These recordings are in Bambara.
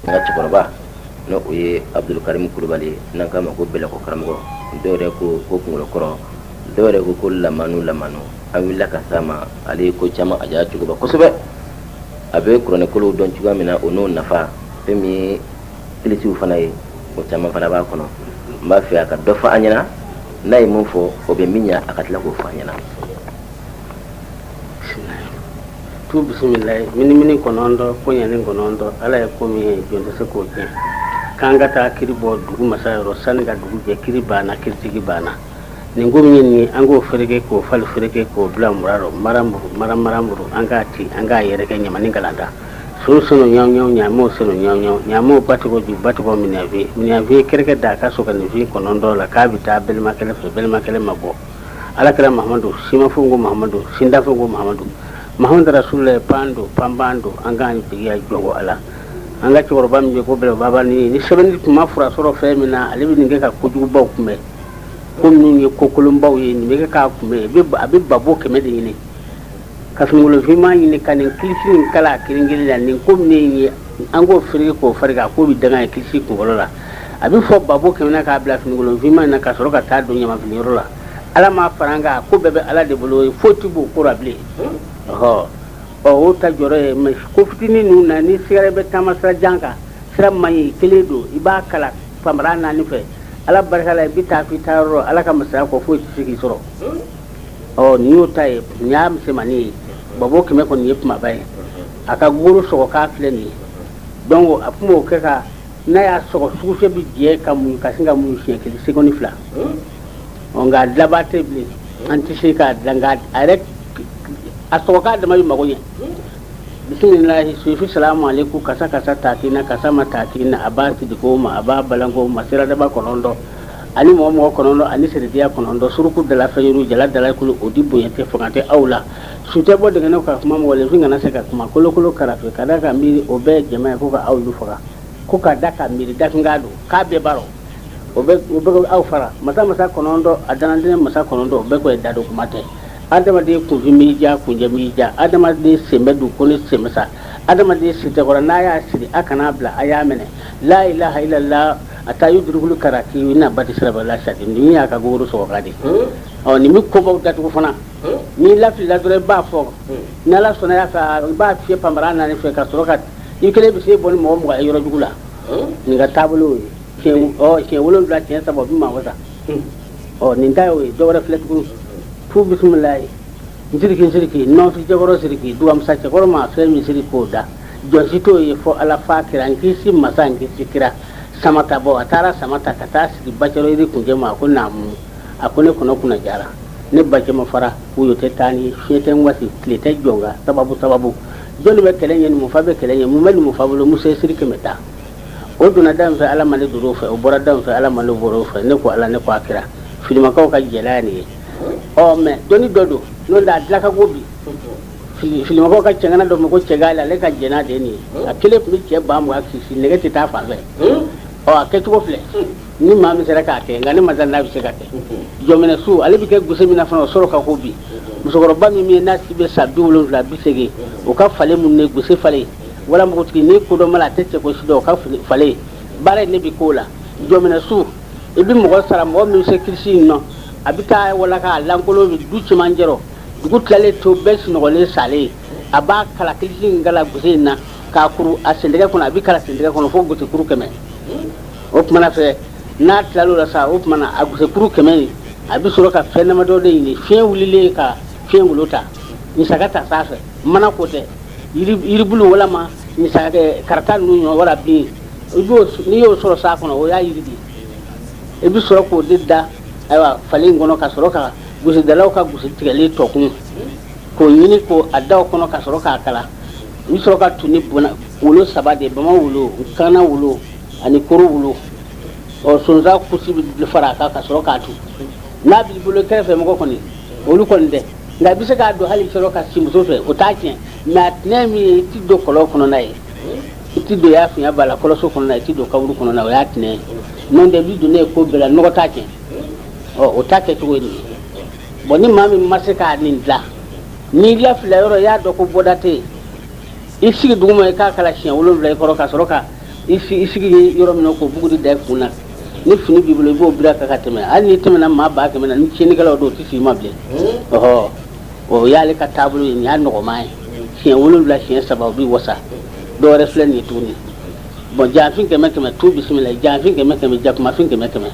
N ka cɛkɔrɔba n'o o ye Abudulkarimu Kulubali ye n'an k'a ma ko bɛlɛkɔ karamɔgɔ dɔw yɛrɛ ko ko kunkolokɔrɔ dɔw yɛrɛ ko ko lamanu lamanu an wulila ka s'a ma ale ye ko caman a jaa cogoba kosɛbɛ a bɛ kuranɛkolow dɔn cogoya min na o n'o nafa fɛn min ye kilisiw fana ye o caman fana b'a kɔnɔ n b'a fɛ a ka dɔ fɔ an ɲɛna n'a ye mun fɔ o bɛ min ɲɛ a ka tila k'o fɔ an ɲɛna Tu bisimilayi minimini kɔnɔntɔn koɲɛni kɔnɔntɔn ala ye ko min ye jɔn tɛ se k'o tiɲɛ k'an ka taa kiri bɔ dugu masa yɔrɔ sani ka dugu jɛ kiri banna kiritigi banna nin ko min ye nin ye an k'o fereke k'o fali fereke k'o bila mura rɔ maramuru maramuru an k'a ci an k'a yɛrɛkɛ ɲamani kalanta so senu ɲaw ɲaw ɲaamɛw senu ɲaw ɲaw ɲaamɛw ba tɔgɔ ju ba tɔgɔ miniyanfin miniyanfin kɛrɛkɛ da a ka sokɛninfin kɔnɔntɔn la k'a bɛ taa balimakɛlɛ fɛ balimakɛlɛ ma bɔ alakira mahamadu simafo ko mahamadu sindafo ko mahamadu mahamadu rasululayi pan don panpan don an k'an jigiya jɔnko ala an ka cɛkɔrɔba min bɛ ko bɛlɛbaba ni ni sɛbɛnni tun ma fura sɔrɔ fɛn min na ale bɛ nin kɛ ka kojugubaw kunbɛn ko minnu ye kokolonbaw ye nin bɛ kɛ k'a kunbɛn a bɛ babo 100 de ɲini ka finikolon finman ɲini ka nin kilisi nin kala a kelen kelen la nin ko min ye an k'o fereke k'o fari a k'o bɛ danga ye kilisi kunkolo la a bɛ fɔ babo 100 na k'a bila finikolon finman in na ka sɔrɔ ka taa don ɲamafili yɔrɔ la ala m'a fara an kan ko bɛɛ bɛ ala de bolo foyi tɛ b'o ko la bilen ɔhɔ ɔ o ta jɔrɔ ye mɛ ko fitinin ninnu na ni sigara bɛ taama sira jan kan sira man ɲi kelen don i b'a kala panbara naani fɛ ala barika la i bɛ taa f'i taa yɔrɔ ala ka masaya kɔ foyi tɛ se k'i sɔrɔ ɔ nin y'o ta ye nin y'a misɛnmanin ye babo 100 kɔni ye kumaba ye a ka goro sɔgɔ k'a filɛ nin ye donc a tun b'o kɛ ka n'a y'a sɔgɔ sugufiyɛ bɛ jɛ ka muɲu ka sin ka muɲu siɲɛ kelen seconde 2 ɔ nka a dilanbaa tɛ bilen an tɛ se k'a dilan nka a yɛrɛ a sɔgɔ k'a dama bɛ mago ɲɛ bisimilahi sufi salamu aleykum kasa kasa tatina kasa ma tatina a b'a sidiko ma a b'a balanko ma siradaba kɔnɔntɔn ani mɔgɔ mɔgɔ kɔnɔntɔn ani siridiya kɔnɔntɔn suruku dala fɛnyuru jala dala kulu o di bonya tɛ fanga tɛ aw la su tɛ bɔ dɛgɛnɛ ka kuma mɔgɔninfin kana se ka kuma kolokolo karafe ka da ka miiri o bɛɛ jama ye ko ka aw lu faga ko ka da ka miiri dafinkan don k'a bɛɛ baro o bɛ aw fara masa masa kɔnɔntɔn a dananden masa kɔnɔntɔn o bɛɛ ko ye dadon kuma tɛ adamaden kunfin m'i ja kunjɛ m'i ja adamaden sen bɛ dugukolo sen bɛ sa adamaden si tɛ kɔrɔ n'a y'a siri a kana bila a y'a minɛ la ilaha illallah a taa yudurukulu karaki na bati siraba la sadi nin y'a ka goro sɔgɔ de ɔ nin bɛ kobaw datugu fana n'i lafilila dɔrɔn i b'a fɔ n'ala sɔnna y'a fɛ i b'a fiyɛ panbara naani fɛ ka sɔrɔ ka i kelen bɛ se bɔ ni mɔgɔ 20 ye yɔrɔ jugu la nin ka taabolo ye siɲɛ 7 siɲɛ 3 o bɛ maa wasa ɔ nin ta y'o ye dɔ wɛrɛ filɛ tuguni fu bisimilayi n siriki n siriki nɔfi cɛkɔrɔ siriki dugamasa cɛkɔrɔ ma fɛn min siri k'o da jɔn si t'o ye fɔ ala fa kira n kisi masa n kisi kira sama ta bɔ a taara sama ta ka taa sigi bacɛrɔ yiri kunjɛ ma a ko naamu a ko ne kɔnɔ kunna jara ne bacɛ ma fara woyo tɛ taa ni fiɲɛ tɛ n wasi tile tɛ jɔ n kan sababu sababu jɔnni bɛ kɛlɛ ɲɛ numufa bɛ kɛlɛ ɲɛ mun bɛ numufa bolo musa ye siri 100 ta o donna da in fɛ ala ma ne donn'o fɛ o bɔra da in fɛ ala ma ne bɔr'o fɛ ne ko ala ne ko a kira filimakaw ka jɛlaya nin ye ɔ mɛ dɔnni dɔ don n'o tɛ a dilan ka go bi filimakaw ka cɛŋana dɔ ma ko cɛgaale ale ka jɛn'a de ye nin ye a kelen tun bɛ cɛ 20 kisi nɛgɛ tɛ taa fan fɛ ɔ a kɛcogo filɛ ni maa min sera k'a kɛ nka ne ma da n'a bɛ se ka kɛ jɔminɛ su ale bɛ kɛ gese min na fana o sɔrɔ ka go bi musokɔrɔba min bɛ n'a si bɛ san 70 80 o ka fale minnu ye gese fale wala npogotigi ni kodɔn la a tɛ cɛ ko si dɔn o ka fale baara in ne bɛ k'o la jɔminɛ su i bɛ mɔgɔ sara mɔgɔ min bɛ se kirisi in nɔ a bɛ taa wala k'a lankolon bɛ du cɛmancɛ rɔ dugu tilalen to bɛɛ sunɔgɔlen salen a b'a kala kirisi in kala gese in na k'a kuru a sentɛgɛ kɔnɔ a bɛ kala sentɛgɛ kɔnɔ fo gesekuru 100 o tuma na fɛ n'a tilal'o la sa o tuma na a gesekuru 100 in a bɛ sɔrɔ ka fɛn damadɔ de ɲini fiɲɛ wulilen ka fiɲɛ wolo ta misaka ta sanfɛ mana ko tɛ yiribulu walama misaka karata ninnu ɲɔ wala bin i b'o n'i y'o sɔrɔ sa kɔnɔ o y'a yiri de ye i bɛ sɔrɔ k'o de da ayiwa falen in kɔnɔ ka sɔrɔ ka gesedalaw ka gese tigɛlen tɔkun k'o ɲini k'o a da o kɔnɔ ka sɔrɔ k'a kala i bɛ sɔrɔ ka tu ni wolo 3 de bama wolo kana wolo ani koro wolo ɔ sonsan kusi bɛ fara a kan ka sɔrɔ k'a tu n'a b'i bolo kɛrɛfɛ mɔgɔ kɔni olu kɔni tɛ nka i bɛ se k'a don hali sɔrɔ ka si muso fɛ o t'a tiɲɛ mɛ a tɛnɛ min ye i ti don kɔlɔn kɔnɔna ye i ti don y'a fiɲɛ b'a la kɔlɔso kɔnɔna i ti don kaburu kɔnɔna o y'a tɛnɛ ye n'o tɛ i bɛ don ne ye ko bɛɛ la nɔgɔ t'a tiɲɛ ɔ o ta kɛcogo ye nin ye bɔn ni maa min ma se k'a nin dilan n'i lafilila yɔrɔ i y'a dɔn ko bɔda tɛ yen i sigi duguma i k'a kala siɲɛ 7 i kɔrɔ ka sɔrɔ ka I sigi yɔrɔ min na k'o buguri da i kun na, ni fini b'i bolo i b'o biri a kan ka tɛmɛ. Hali n'i tɛmɛna maa 100 000 na, ni tiɲɛnikɛlaw don, o tɛ s'i ma bilen. Ɔhɔ, o y'ale ka taabolo ye. Nin y'a nɔgɔman ye, siɲɛ 7 siɲɛ 3, o b'i wasa. Dɔ wɛrɛ filɛ nin ye tuguni. Bɔn, janfin 100 100, tu bisimila, janfin 100 100, jakumafin 100 100.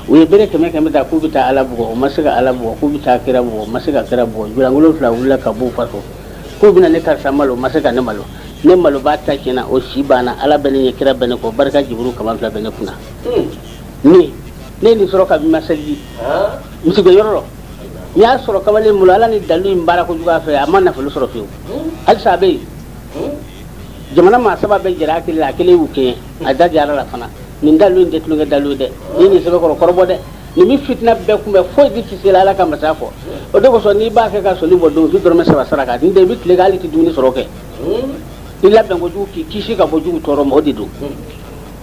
U ye bere 100 100 ta k'u bɛ taa Ala bugɔ, u ma se ka Ala bugɔ. K'u bɛ taa kira bugɔ, u ma se ka kira bugɔ. Julankolo fila wulila ka b'u faso k'u bɛna ne karisa malo, u ma se ka ne malo. Ne malo b'a ta tiɲɛna, o si banna. Ala bɛ ne ɲɛ, kira bɛ ne kɔ, barika jiburu kaba fila bɛ ne kunna. Ni ne ye nin sɔrɔ kabi ma seliji misigɛ yɔrɔ rɔ, n y'a sɔrɔ kamalen bolo. Ala ni dalu in baara kojugu a fɛ, a ma nafolo sɔrɔ fiyewu. Halisa a bɛ yen. Jamana maa saba bɛɛ jɛra a kelen la, a kelen y'u kɛɲɛ, a da jara la fana. Nin dalu in tɛ tulonkɛ dalu ye dɛ. Ni nin sɛbɛkɔrɔ kɔrɔbɔ dɛ, nin bɛ fitina bɛɛ kunbɛn, foyi tɛ se la Ala ka masaya fɔ. O de kosɔn n'i b'a kɛ ka soli bɔ don, i bɛ dɔrɔmɛ 3 saraka. Nin tɛ, i bɛ tile kɛ, hali tɛ dumuni sɔrɔ kɛ. I labɛn kojugu k'i kisi ka bɔ jugu tɔɔrɔ ma, o de don.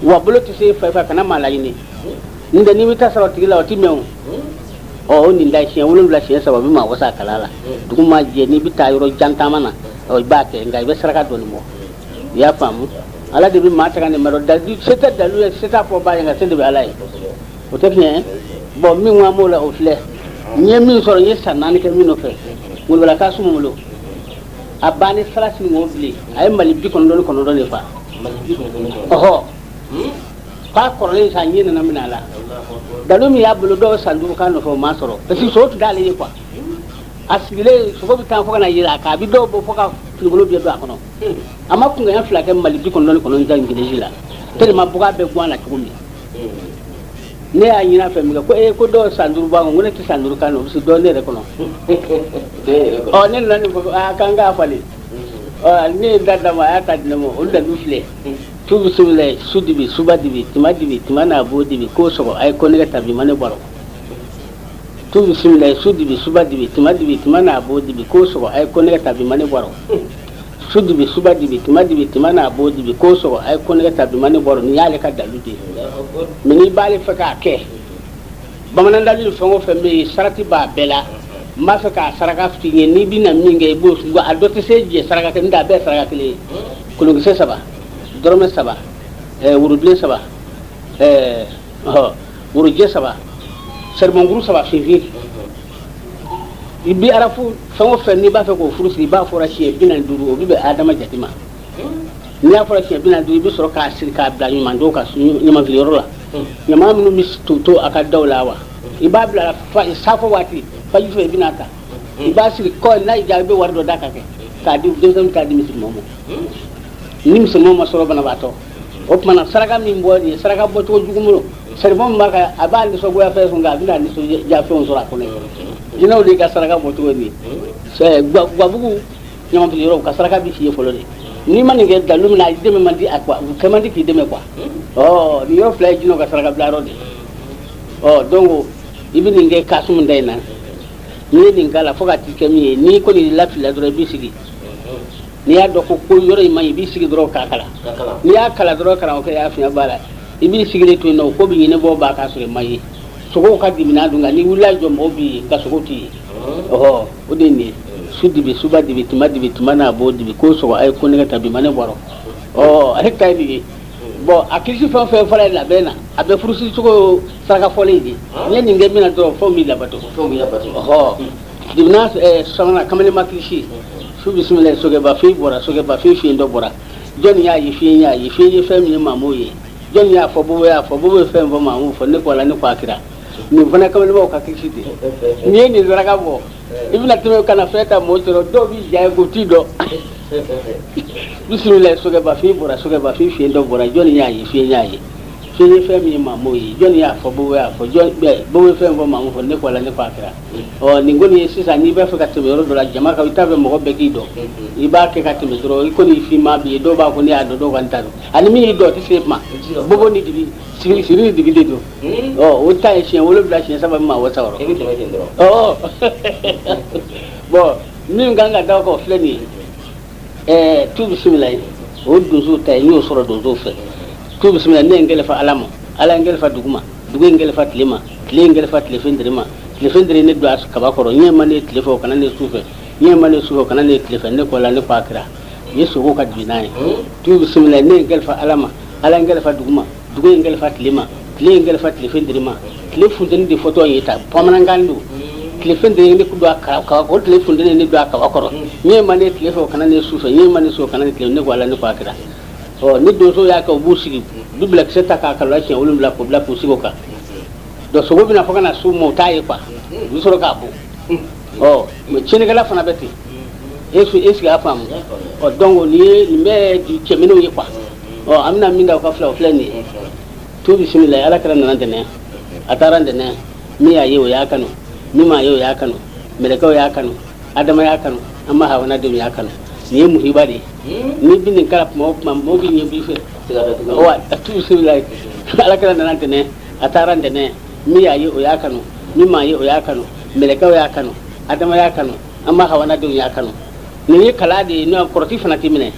Wa bolo tɛ se fa kana maa laɲini. Nin tɛ, n'i bɛ taa sɔrɔ tigi la, o ti mɛn o. Ɔ, o nin da siɲɛ 7 siɲɛ 3, o bɛ maa wasa a kala la. Dugu ma jɛ, n'i bɛ taa yɔrɔ jan taama na, ɔ, i b'a kɛ, nka i bɛ saraka dɔɔni bɔ. I y'a faamu? Ala de bɛ maa ta ka nin ma dɔn. Se tɛ dalu ye, se t'a fɔ ba ye, nka se de bɛ Ala ye. O tɛ tiɲɛ ye. Bɔn, min ko an b'o la, o filɛ. N ye min sɔrɔ, n ye san 4 kɛ min nɔfɛ, Ngolobala ka sumu bolo, a banni sara sini o bilen, a ye Mali 99 de fa. Ɔhɔ, k'a kɔrɔlen sa, ɲɛ nana minɛ a la. Dalu min y'a bolo, dɔw san 5 k'a nɔfɛ, o ma sɔrɔ, parce que sogo tun t'ale ye quoi. A sigilen, sogo bɛ taa fo ka na yɛlɛ a kan, a bɛ dɔw bɔ fo ka finikolo bɛɛ don a kɔnɔ. A ma kungoya fila kɛ Mali 99 village la, tellement buga bɛ guwan na cogo min. Ne y'a ɲini a fɛ min kɛ, ko ee, ko dɔw san 5 b'a kɔnɔ, ko ne tɛ san 5 kan na, o bɛ se dɔw ne yɛrɛ kɔnɔ. Ɔ, ne nana nin fɔ, a k'an k'a falen. Ɔ, ne ye da d'a ma, a y'a ta di ne ma. Olu dalu filɛ: tu bisimila, su dibi, suba dibi, tima dibi, tima n'a bo dibi, k'o sɔgɔ, a ye ko ne ka tabi ma ne bɔrɔ. Tu bisimila, su dibi, suba dibi, tima dibi, tima n'a bo dibi, k'o sɔgɔ, a ye ko ne ka tabi ma ne bɔrɔ. Su dibi, suba dibi, tima dibi, tima n'a bo dibi, k'o sɔgɔ, a ye ko ne ka tabi ma ne bɔrɔ. Nin y'ale ka dalu de ye. Mɛ n'i b'ale fɛ k'a kɛ bamanan dalu ni fɛn o fɛn bɛ yen, sarati b'a bɛɛ la. N b'a fɛ k'a saraka f'i ye. N'i bɛna min kɛ, i b'o a dɔ tɛ se jɛ saraka kɛ, n tɛ a bɛɛ saraka kelen ye. Kolonkisɛ 3, dɔrɔmɛ 3, worobilen 3, ɔhɔ, worojɛ 3, saribɔnkuru 3 finfin. I bi arafu fɛn o fɛn, n'i b'a fɛ k'o furu siri, i b'a fɔra siɲɛ 45, o bɛ bɛn adama jate ma. N'i y'a fɔra siɲɛ 45, i bɛ sɔrɔ k'a siri k'a bila ɲuman kan ɲamanfiliyɔrɔ la. Ɲama minnu bɛ to a ka daw la wa, i b'a bila safo waati faji fɛ, i bɛna ta, i b'a siri kɔ. N'a y'i diya, i bɛ wari dɔ d'a kan kɛ k'a di denmisɛnnin, k'a di misirimaw ma. Ni misirimaw ma sɔrɔ, banabaatɔ. O tuma na, saraka min bɔ nin ye, saraka bɔcogo jugu bolo, saribɔn min b'a kan, a b'a nisɔngoya fɛn sɔrɔ, nka a bɛna nisɔndiya fɛnw sɔrɔ a kɔnɔ. Jinɛw de ka saraka bɔcogo ye nin ye. Guwabugu ɲamanfili yɔrɔ, ka saraka bɛ f'i ye fɔlɔ de. N'i ma nin kɛ, dalu min na, i dɛmɛ man di a quoi, u kɛ man di k'i dɛmɛ quoi. Ɔ, nin yɔrɔ fila ye jinɛw ka saraka bila yɔrɔ de. Ɔ, donc i bɛ nin kɛ kasumu da in na. N'i ye nin k'a la fo ka t'i kɛ min ye, n'i kɔni lafilila dɔrɔn, i b'i sigi. N'i y'a dɔn ko yɔrɔ in man ɲi, i b'i sigi dɔrɔn k'a kala. N'i y'a kala dɔrɔn, karamɔgɔkɛ y'a fiɲɛ b'a la, i b'i sigilen to yen nɔ, ko bɛ ɲinɛ bɔ b'a k'a sɔrɔ i ma ye. Sogow ka dimina dun, nka n'i wulila jɔ, mɔgɔw b'i ye, nka sogow t'i ye. Ɔhɔ, o de ye nin ye: su dibi, suba dibi, tima dibi, tima n'a bo dibi, k'o sɔgɔ, a ye ko ne ka tabi ma ne bɔrɔ. Ɔ, ale ta ye nin ye. Bɔn, a kilisi fɛn o fɛn fɔra ye labɛn na, a bɛ furusiri cogo saraka fɔlen de. N'i ye nin kɛ min na dɔrɔn, fɛnw b'i labato. Ɔhɔ, dibina sabanan, kamalenma kilisi. Su bisimila, sokɛba fin bɔra, sokɛba fin fiyen dɔ bɔra. Jɔnni y'a ye? Fiyen y'a ye. Fiyen ye fɛn min ye, maa m'o ye. Jɔnni y'a fɔ? Bobo y'a fɔ. Bobo ye fɛn fɔ, maa m'o fɔ. Ne ko ala, ne ko a kira. Nin fana kamalenbaw ka kilisi de. N'i ye nin saraka bɔ, i bɛna tɛmɛ ka na fɛn ta mɔgɔ sɔrɔ, dɔw b'i ja ye k'u t'i dɔn. Bisimila, sokɛba fin bɔra, sokɛba fin fiyen dɔ bɔra. Jɔnni y'a ye? Fiyen y'a ye. Fiyen ye fɛn min ye, maa m'o ye. Jɔnni y'a fɔ? Bobo y'a fɔ. Jɔn bobo ye fɛn fɔ, maa m'o fɔ. Ne ko ala, ne ko a kira. Ɔ, nin kɔni ye sisan, n'i b'a fɛ ka tɛmɛ yɔrɔ dɔ la jama kan, i t'a fɛ mɔgɔ bɛɛ k'i dɔn, i b'a kɛ ka tɛmɛ dɔrɔn. I kɔni finman b'i ye, dɔw b'a fɔ ne y'a dɔn, dɔw ka n t'a dɔn. Ani min y'i dɔn, o tɛ se kuma. Bobo ni dibi, siri siri ni dibi de don. Ɔ, o ta ye siɲɛ 7 siɲɛ 3 min ma wasa yɔrɔ. Ɔ, bɔn, min kan ka da o kan, o filɛ nin ye. Tu bisimila ye, o donsow ta ye. N y'o sɔrɔ donsow fɛ. Tu bisimila, ne ye n kɛlɛfa Ala ma, Ala ye n kɛlɛfa dugu ma, dugu ye n kɛlɛfa tile ma, tile ye n kɛlɛfa tilefɛn dere ma, tilefɛn dere ne don a kaba kɔrɔ. Ɲɛ ma ne tile fɛ, o kana ne su fɛ. Ɲɛ ma ne su fɛ, o kana ne tile fɛ. Ne ko ala, ne ko a kira. U ye sogow ka dibi n'a ye. Tu bisimila, ne ye n kɛlɛfa Ala ma, Ala ye n kalifa dugu ma, dugu ye n kalifa tile ma, tile ye n kalifa tile funteni ma. Tile funteni de fɔtɔ ye ta bamanankan don. Tile funteni ne don a kaba, o tile funteni ne don a kaba kɔrɔ. Min ma ne tile fɛ, o kana ne su fɛ. Min ma ne su, o kana ne tile. Ne ko Ala, ne ko a kira. Ɔ ni donso y'a kɛ, u b'u sigi, u bɛ bilakisɛ ta k'a kala siɲɛ 7 k'o bila k'u sigi o kan. Donc sogo bɛna fɔ ka na s'u ma, u t'a ye quoi, u bɛ sɔrɔ k'a bon. Ɔ mais tiɲɛnikɛla fana bɛ ten. Est-ce que y'a faamu? Ɔ donc nin ye nin bɛɛ ye cɛminɛw ye quoi. Ɔ an bɛna min da o ka fila, o filɛ nin ye. Tu bisimila. Ala kɛra nana ntɛnɛn, a taara ntɛnɛn. Min y'a ye, o y'a kanu. Min m'a ye, o y'a kanu. Mɛlɛkɛw y'a kanu, adama y'a kanu, an ma hawana denw y'a kanu. Nin ye muhiba de ye. N'i bɛ nin kala kuma o kuma, mɔgɔw b'i ɲɛ b'i fɛ. Wa tu bisimila. Ala kɛra nana ntɛnɛn, a taara ntɛnɛn. Min y'a ye, o y'a kanu. Min m'a ye, o y'a kanu. Mɛlɛkɛw y'a kanu, adama y'a kanu, an ma hawana denw y'a kanu. Nin ye kala de ye, n'o kɔrɔti fana t'i minɛ,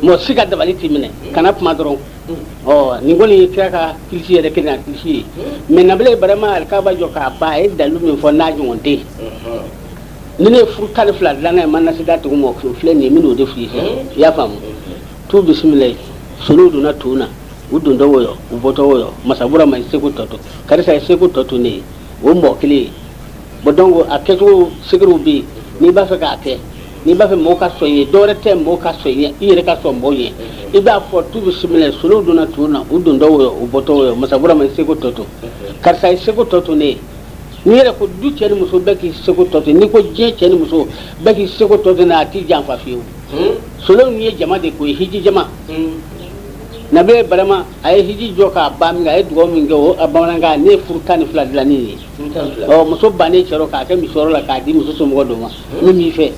mɔgɔ si ka dabali t'i minɛ, kana kuma dɔrɔn. Ɔ nin kɔni ye kira ka kilisi yɛrɛ kelen na kilisi ye. Mais nabila Ibrahima alikaba jɔ k'a ban, a ye dalu min fɔ n'a ɲɔgɔn tɛ yen. Ni ne ye furu 12 dilan n'a ye, ma nasi da tugu ma, o filɛ nin ye, n bɛn'o de f'i ye sisan. I y'a faamu? Tu bisimila. Solow donna tu na, u dontɔ wɔyɔ, u bɔtɔ wɔyɔ. Masabura ma ye seko tɔ to, karisa ye seko tɔ to ne ye, o mɔgɔ kelen ye. Bon donc a kɛcogo secretw bɛ yen. N'i b'a fɛ k'a kɛ, n'i b'a fɛ mɔgɔw ka sɔn i ye, dɔwɛrɛ tɛ mɔgɔw ka sɔn i ye, i yɛrɛ ka sɔn mɔgɔw ye, i b'a fɔ tu bisimila. Solow donna tu na, u dontɔ wɔyɔ, u bɔtɔ wɔyɔ. Masabura ma ye seko tɔ to, karisa ye seko tɔ to ne ye. N'i yɛrɛ ko du cɛ ni muso bɛɛ k'i seko tɔ to, n'i ko diɲɛ cɛ ni muso bɛɛ k'i seko tɔ to ne, a t'i janfa fiyewu. Solow ye jama de ko ye, hiji jama. Nabi Ibrahima a ye hiji jɔ k'a ban min kɛ, a ye dugawu min kɛ, o a bamanankan, ne ye furu 12 dilan ni ye. Ɔ muso bannen cɛ rɔ, k'a kɛ misiyɔrɔ la k'a di muso somɔgɔ dɔ ma min b'i fɛ,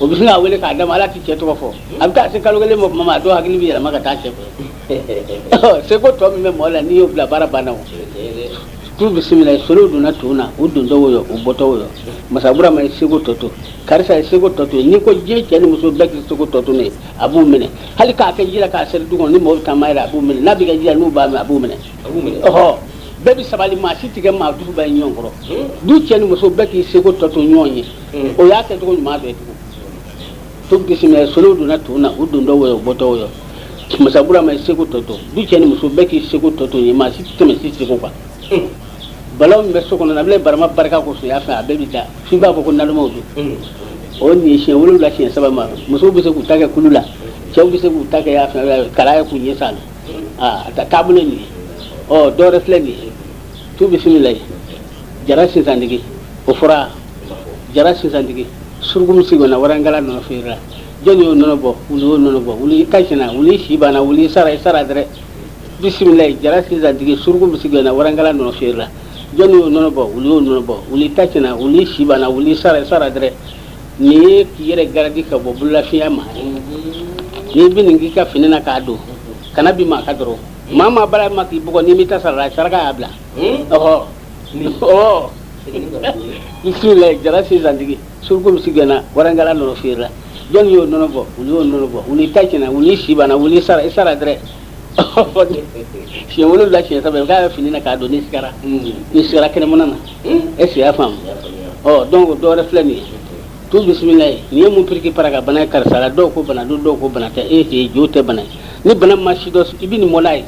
o bɛ sin k'a wele k'a d'a ma. Ala t'i cɛ tɔgɔ fɔ. A bɛ taa se kalo kelen ma tuma min, a dɔw hakili bɛ yɛlɛma ka taa cɛ fɛ. Seko tɔ min bɛ mɔgɔ la, n'i y'o bila baara banna. O tu bisimila. Solow donna tu na, u dontɔ wɔyɔ, u bɔtɔ wɔyɔ. Masabura ma ye seko tɔ to, karisa ye seko tɔ to. N'i ko diɲɛ cɛ ni muso bɛɛ k'i seko tɔ to ne ye, a b'u minɛ. Hali k'a kɛ ji la k'a seri du kɔnɔ, ni mɔgɔw bɛ taama yɛrɛ, a b'u minɛ. N'a bɛ kɛ ji la, n'u b'a minɛ, a b'u minɛ. Ɔhɔ bɛɛ bɛ sabali, maa si tigɛ maa dusu ba ye ɲɔgɔn kɔrɔ. Du cɛ ni muso bɛɛ k'i seko tɔ to ɲɔgɔn ye, o y'a kɛcogo ɲuman dɔ ye tugun. Tu bisimila. Solow donna tu na, u dontɔ wɔyɔ, u bɔtɔ wɔyɔ. Masabura ma ye seko tɔ to. Du cɛ ni muso bɛɛ k'i seko tɔ to ye, maa si tɛ tɛmɛ si seko kan. Balawu min bɛ so kɔnɔ, nabila Ibrahima barika kosɔn, y'a fɛ a bɛɛ bɛ da f'i b'a fɔ ko nalomaw don. O nin ye siɲɛ 7 siɲɛ 3 ma. Musow bɛ se k'u ta kɛ kulu la, cɛw bɛ se k'u ta kɛ y'a fɛ kala ye k'u ɲɛ sa la. Aa a taabolo nin ye. Ɔ dɔwɛrɛ filɛ nin ye. Tu bisimila. Jara sinsantigi, o fɔra jara sinsantigi. Suruku sigi na warankala nɔnɔ feere la, jɔn y'o nɔnɔ bɔ? Wulu y'o nɔnɔ bɔ. Wulu i ka tiɲɛna, wulu i si banna, wulu i sara, i sara dɛrɛ. Bisimila. Jara sinsantigi, suruku sigi na warankala nɔnɔ feere la, jɔn y'o nɔnɔ bɔ? Wulu y'o nɔnɔ bɔ. Wulu i ta tiɲɛna, wulu i si banna, wulu i sara, i sara dɛrɛ. Nin ye k'i yɛrɛ garadi ka bɔ bololafiya ma. N'i bɛ nin k'i ka fini na k'a don, kana bi maa ka dɔrɔn. Maa maa bala ma k'i bugɔ, n'i m'i ta sara la, saraka y'a bila. Ɔhɔ ɔ bisimila. Jara sinsantigi, suruku sigi na warankala nɔnɔ feere la, jɔn y'o nɔnɔ bɔ? Wulu y'o nɔnɔ bɔ. Wulu i ta tiɲɛna, wulu i si banna, wulu i sara, i sara dɛrɛ. Siɲɛ 7 siɲɛ 3, k'a bɛ fini na k'a don, n'i sigara, n'i sigara kɛnɛmana na. Est ce que i y'a faamu? Ɔ donc dɔwɛrɛ filɛ nin ye. Tu bisimila. Nin ye mun piriki para ka bana ye karisa la? Dɔw ko bana don, dɔw ko bana tɛ. E he jo tɛ bana ye. Ni bana ma si dɔn, i bɛ nin mɔla ye.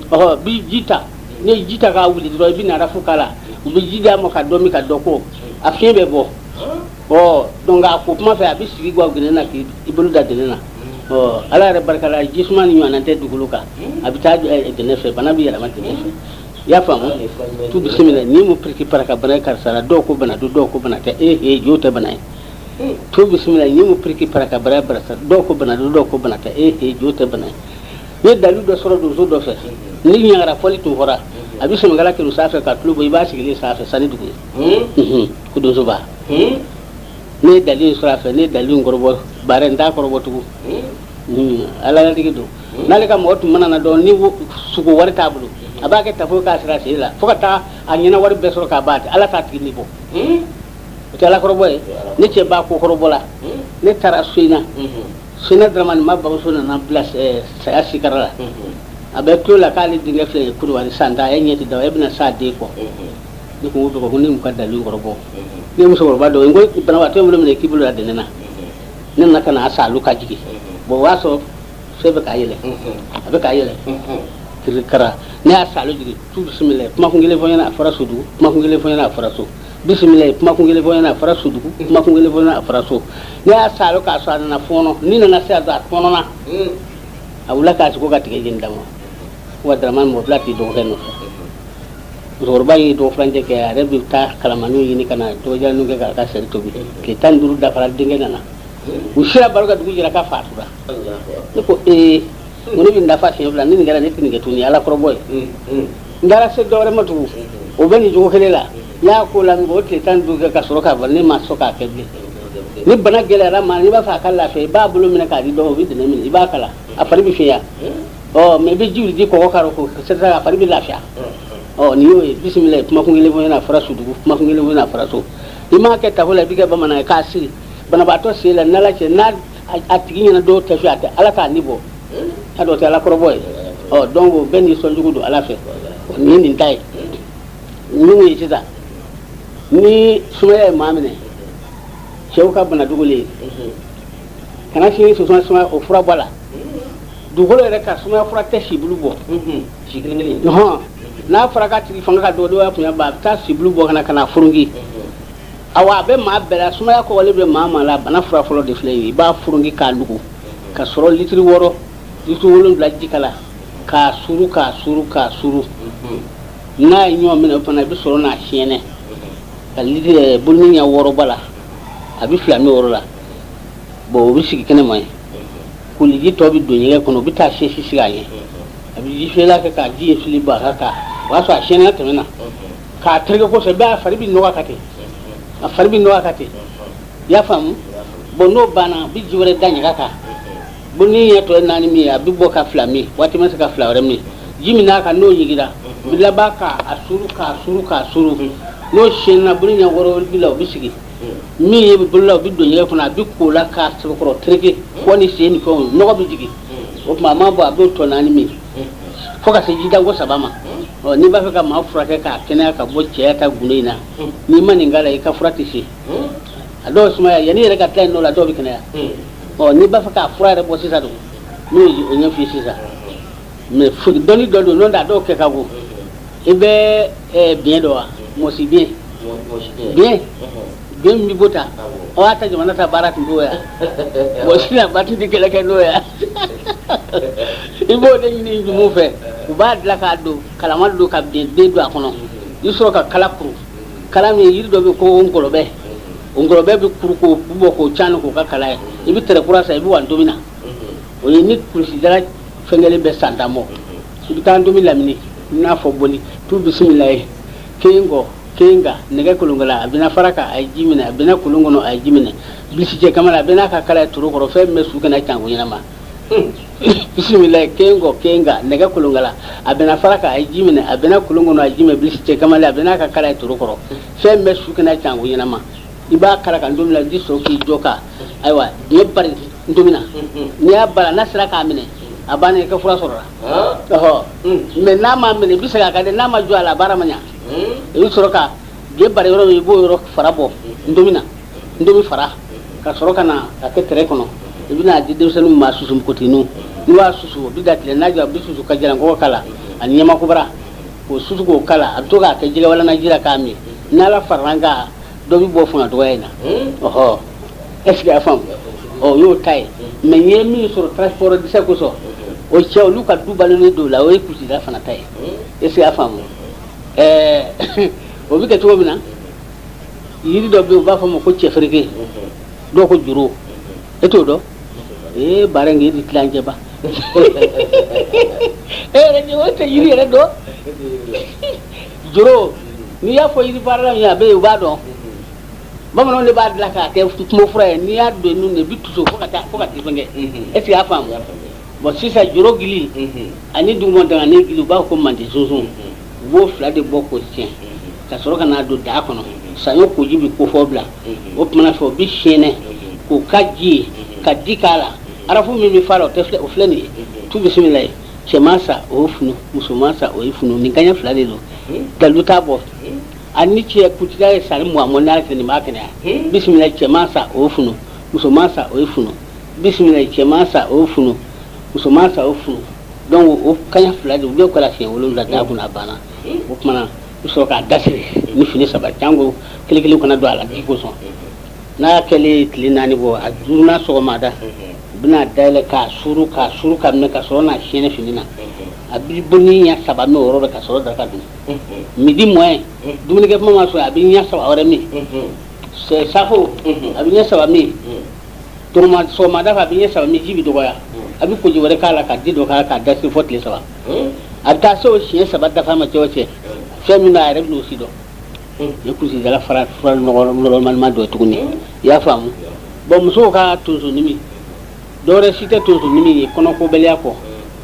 Ɔhɔ bi ji ta, n'i ye ji ta k'a wuli dɔrɔn, i bɛ narafu k'a la. U bɛ ji d'a ma ka dɔ min ka dɔ ko, a fiɲɛ bɛ bɔ. Ɔ donc a ko kuma fɛ, a bɛ sigi ga gɛnɛ na k'i bolo da dɛnɛ na. Ɔ ala yɛrɛ barika la, ji suma ni ɲɔgɔnna tɛ dugukolo kan, a bɛ taa dɛnɛ fɛ, bana bɛ yɛlɛma dɛnɛ fɛ. I y'a faamu? Tu bisimila. Ni mu piriki para ka bana ye karisa la? Dɔw ko bana don, dɔw ko bana tɛ. E he jo tɛ bana ye. Tu bisimila. Ni mu piriki para ka bana ye karisa? Dɔw ko bana don, dɔw ko bana tɛ. E he jo tɛ bana ye. N'i ye dalu dɔ sɔrɔ donso dɔ fɛ, ni ɲagara fɔli tun fɔra, a bɛ sɛmɛkala kɛrɛ sanfɛ ka tulo bɔ, i b'a sigilen sanfɛ sani dugu ye ko donso ba. Ne ye dalu in sɔrɔ a fɛ, ne ye dalu in kɔrɔbɔ baara n t'a kɔrɔbɔ tugun. Ala latigi don. N'ale ka mɔgɔ tun mana na dɔrɔn, ni sugo wari t'a bolo, a b'a kɛ tafo k'a sira sen la fo ka taa a ɲɛna wari bɛɛ sɔrɔ k'a ban. Ala t'a tigi ni bɔ. O tɛ ala kɔrɔbɔ ye. Ne cɛ b'a ko kɔrɔbɔ la. Ne taara Soyina, Soyina Dramani ma bamuso nana bila saya sikara la. A bɛ tulo la k'ale denkɛ filɛ ye Kodowari san tan, a ye ɲɛ ti da, e bɛna s'a den kɔ. Ne ko n ko ne m'u ka dalu kɔrɔbɔ. Ne ye musokɔrɔba dɔ ye, n ko banabaatɔ in bolo minɛ k'i bolo da dɛnɛ na. Ne nana ka na a saalu ka jigin. Bon o y'a sɔrɔ fɛn bɛ k'a yɛlɛ a bɛ k'a yɛlɛ kirikara ne y'a salo jigin tu bisimila kumakun kelen fɔ n ɲɛna a fɔra sodugu kumakun kelen fɔ n ɲɛna a fɔra so bisimila kumakun kelen fɔ n ɲɛna a fɔra sodugu kumakun kelen fɔ n ɲɛna a fɔra so ne y'a salo k'a sɔrɔ a nana fɔɔnɔ ni nana se a don a fɔɔnɔna a wulila k'a sigi ko ka tigɛ jeni d'a ma wa Daramani mɔgɔ bila t'i dɔgɔkɛ nɔfɛ musokɔrɔba ye dɔgɔ furancɛ kɛ a yɛrɛ bɛ taa kalamaniw ɲini ka na dɔgɔjalaninw kɛ k'a ka seri tobi tile 15 dafara denkɛ nana u sira baro ka dugu jɛra k'a fatura ne ko ee ko ne bɛ dafa siɲɛ fila ni nin kɛra ne tɛ nin kɛ tuguni ala kɔrɔbɔ ye n taara se dɔwɛrɛ ma tugun o bɛ nin cogo kelen la n y'a ko la o tile 15 kɛ ka sɔrɔ k'a fɔ ne ma sɔn k'a kɛ bilen ni bana gɛlɛyara ma n'i b'a fɛ a ka lafiya i b'a bolo minɛ k'a di dɔ ma o bɛ dɛnɛ minɛ i b'a kala a fari bɛ fiɲɛ ɔ mɛ i bɛ ji di kɔgɔ k'a rɔ k'o sɛgɛsɛgɛ a fari bɛ lafiya ɔ nin y'o ye bisimila kumakun kelen fɔ n ɲɛna a fɔra sodugu kumakun kelen fɔ n ɲɛna a fɔra so i m'a kɛ tafo la i bɛ kɛ bamanan ye k'a siri banabaatɔ sen la n'ala cɛ n'a a tigi ɲɛna dɔw tɛ a tɛ ala k'a ni bɔ a dɔw tɛ ala kɔrɔbɔ ye ɔ donc bɛɛ n'i sɔnjugu don ala fɛ nin ye nin ta ye minnu ye sisan ni sumaya ye maa minɛ cɛw ka bana dogolen kana sini sumaya sumaya o fura bɔ a la dugukolo yɛrɛ ka sumaya fura tɛ sibulu bɔ si kelen kelen hɔn n'a fɔra k'a tigi fanga ka dɔgɔ dɔw y'a kunya ba a bɛ taa sibulu bɔ ka na ka na furunki awa a bɛ maa bɛɛ la sumaya kɔgɔlen bɛ maa maa la bana fura fɔlɔ de filɛ ye i b'a furunki k'a nugu ka sɔrɔ litiri 6 litiri 7 ji k'a la k'a suru k'a suru k'a suru n'a ye ɲɔgɔn minɛ o fana i bɛ sɔrɔ n'a siyɛnɛ ka litiri buluni ɲɛ 6 bɔ a la a bɛ fila min wɔɔrɔ la bon o bɛ sigi kɛnɛma ye koliji tɔ bɛ don ɲɛgɛn kɔnɔ o bɛ taa sɛsi sigi a ɲɛ a bɛ ji fiyɛla kɛ k'a ji in fili bɔ a kan ka o y'a sɔrɔ a siyɛnna tɛmɛ na k'a tereke kosɛbɛ bɛɛ a fari bɛ nɔgɔ ka ten a fari bɛ nɔgɔ ka ten i y'a faamu bon n'o banna a bɛ ji wɛrɛ da ɲaga kan bon ni ɲɛ tɔ ye 4 min ye a bɛ bɔ ka 2 min waati ma se ka 2 wɛrɛ min ji min n'a kan n'o ɲigira a bɛ laban k'a suru k'a suru k'a suru n'o siyɛnna bolo ɲɛ 6 bi la o bɛ sigi min ye bolo la o bɛ don ɲɛgɛn kɔnɔ a bɛ ko la k'a sɛbɛkɔrɔ tereke kɔ ni sen ni fɛnw nɔgɔ bɛ jigin o tuma a ma bɔ a b'o tɔ 4 min fo ka se jidanko 3 ma ɔ n'i b'a fɛ ka maa furakɛ k'a kɛnɛya ka bɔ cɛya ta gundo in na n'i ma nin k'a la i ka fura tɛ se a dɔw sumaya yanni yɛrɛ ka tila yen nɔ la dɔw bɛ kɛnɛya ɔ n'i b'a fɛ k'a fura yɛrɛ bɔ sisan dun n'o ye o ɲɛf'i ye sisan mɛ dɔnni dɔ don n'o tɛ a dɔw kɛ ka go i bɛ biɲɛ dɔn wa mɔsi biɲɛ biɲɛ biɲɛ min bɛ bɔ ta aw y'a ta jamana ta baara tun t'o ya bon sisan ba tun tɛ kɛlɛ kɛ n'o ya i b'o de ɲini jumuw fɛ u b'a dilan k'a don kalama don ka biɲɛ den don a kɔnɔ i sɔrɔ ka kala kuru kala min yiri dɔ bɛ ko ngɔlɔbɛ o ngɔlɔbɛ bɛ kuru k'o bɔ k'o caani k'o ka kala ye i bɛ tɛrɛ kura san i bɛ wa ntomi na o ye ni kulusijala fɛnkɛlen bɛ san tan bɔ i bɛ taa ntomi lamini i n'a fɔ boli tu bisimila ye kenkɔ kenga nɛgɛ kolonkala a bɛna fara kan a ye ji minɛ a bɛna kolon kɔnɔ a ye ji minɛ bilisicɛ kamalen a bɛna ka kala ye toro kɔrɔ fɛn min bɛ su kɛnɛ canko ɲɛnama bisimila kenkɔ kenga nɛgɛ kolonkala a bɛna fara kan a ye ji minɛ a bɛna kolon kɔnɔ a ye ji minɛ bilisicɛ kamalen a bɛna ka kala ye toro kɔrɔ fɛn min bɛ su kɛnɛ canko ɲɛnama i b'a kala ka ntomi la ji sɔrɔ k'i jɔ ka ayiwa biɲɛ bari ntomi na n'i y'a bari n'a sera k'a minɛ a banna i ka fura sɔrɔla ɔhɔ mɛ n'a ma minɛ i bɛ segin a kan dɛ n'a ma jɔ a la a baara ma ɲa i bɛ sɔrɔ ka biɲɛ bari yɔrɔ min i b'o yɔrɔ fara bɔ ntomi na ntomi fara ka sɔrɔ ka na a kɛ tɛrɛ kɔnɔ i bɛna di denmisɛnninw ma susu npogotigininw n'u y'a susu o bɛ da tile n'a jɔ a bɛ susu ka jalankɔgɔ k'a la ani ɲamakubara k'o susu k'o k'a la a bɛ to k'a kɛ jɛgɛwalan ji la k'a min n'ala farala an kan dɔ bɛ bɔ fanga dɔgɔya in na ɔhɔ est ce que a faamu ɔ o y'o ta ye mɛ n ye min sɔrɔ transport dɛsɛ kosɔn o cɛ olu ka du balolen don o la o ye kulusijala fana ta ye est ce que a faamu ɛɛ o bɛ kɛ cogo min na yiri dɔ bɛ yen u b'a fɔ o ma ko cɛfereke dɔw ko juru e t'o dɔn ee baara in kɛ e ti tila an cɛ ba e yɛrɛ ɲɛ o tɛ yiri yɛrɛ dɔn joro n'i y'a fɔ yiri baarala min ye a bɛ yen u b'a dɔn bamananw de b'a dilan k'a kɛ kungo fura ye n'i y'a don nun na i bɛ tuso fo ka taa fo ka t'i fɛn kɛ est ce que i y'a faamu bon sisan joro gili ani dugumɔdangani gili u b'a fɔ ko mande sunsun u b'o fila de bɔ k'o siyɛn ka sɔrɔ ka n'a don daa kɔnɔ saɲɔ koji bɛ kofɔ bila o tuma fɛ o bɛ siyɛnɛ k'o ka ji ye ka di k'a la arafu min bɛ f'a la o tɛ filɛ o filɛ nin ye tu bisimila ye cɛman sa o ye funu musoman sa o ye funu nin kaɲɛ fila de don dalu t'a bɔ a ni cɛ kutila ye sari 20 bɔ n'a nin b'a kɛnɛya bisimila cɛman sa o ye funu musoman sa o ye funu bisimila cɛman sa o ye funu Musoman sa o funu donc o kaɲa fila de u bɛ kɛra siɲɛ wolonwula da kunna a banna. O tuma na i bɛ sɔrɔ k'a dasiri ni fini saba jango kelen kelen kana don a la ji kosɔn. N'a kɛlen tile 4 bɔ, a duurunan sɔgɔmada u bɛna dayɛlɛ k'a suru k'a suru ka minɛ ka sɔrɔ n'a siyɛnɛ fini na. A bɛ bɔ ni ɲɛ saba min o yɔrɔ la ka sɔrɔ daraka dun. Midi moins dumunikɛ kuma ma sɔrɔ, a bɛ ɲɛ saba wɛrɛ min. Safo a bɛ ɲɛ saba min. Sɔgɔmada fɛ a bɛ ɲɛ saba min, ji bɛ dɔgɔya, a bɛ koji wɛrɛ k'a la ka ji dɔ k'a la k'a dasiri fo tile 3. A bɛ taa se o siɲɛ saba dafa ma cɛ o cɛ, fɛn min don a yɛrɛ bɛ n'o si dɔn. Ni kurusidala fara fura nɔgɔmalima dɔ ye tuguni, i y'a faamu. Bon, musow ka tonsonimi, dɔwɛrɛ si tɛ tonsonimi ye kɔnɔkobaliya kɔ.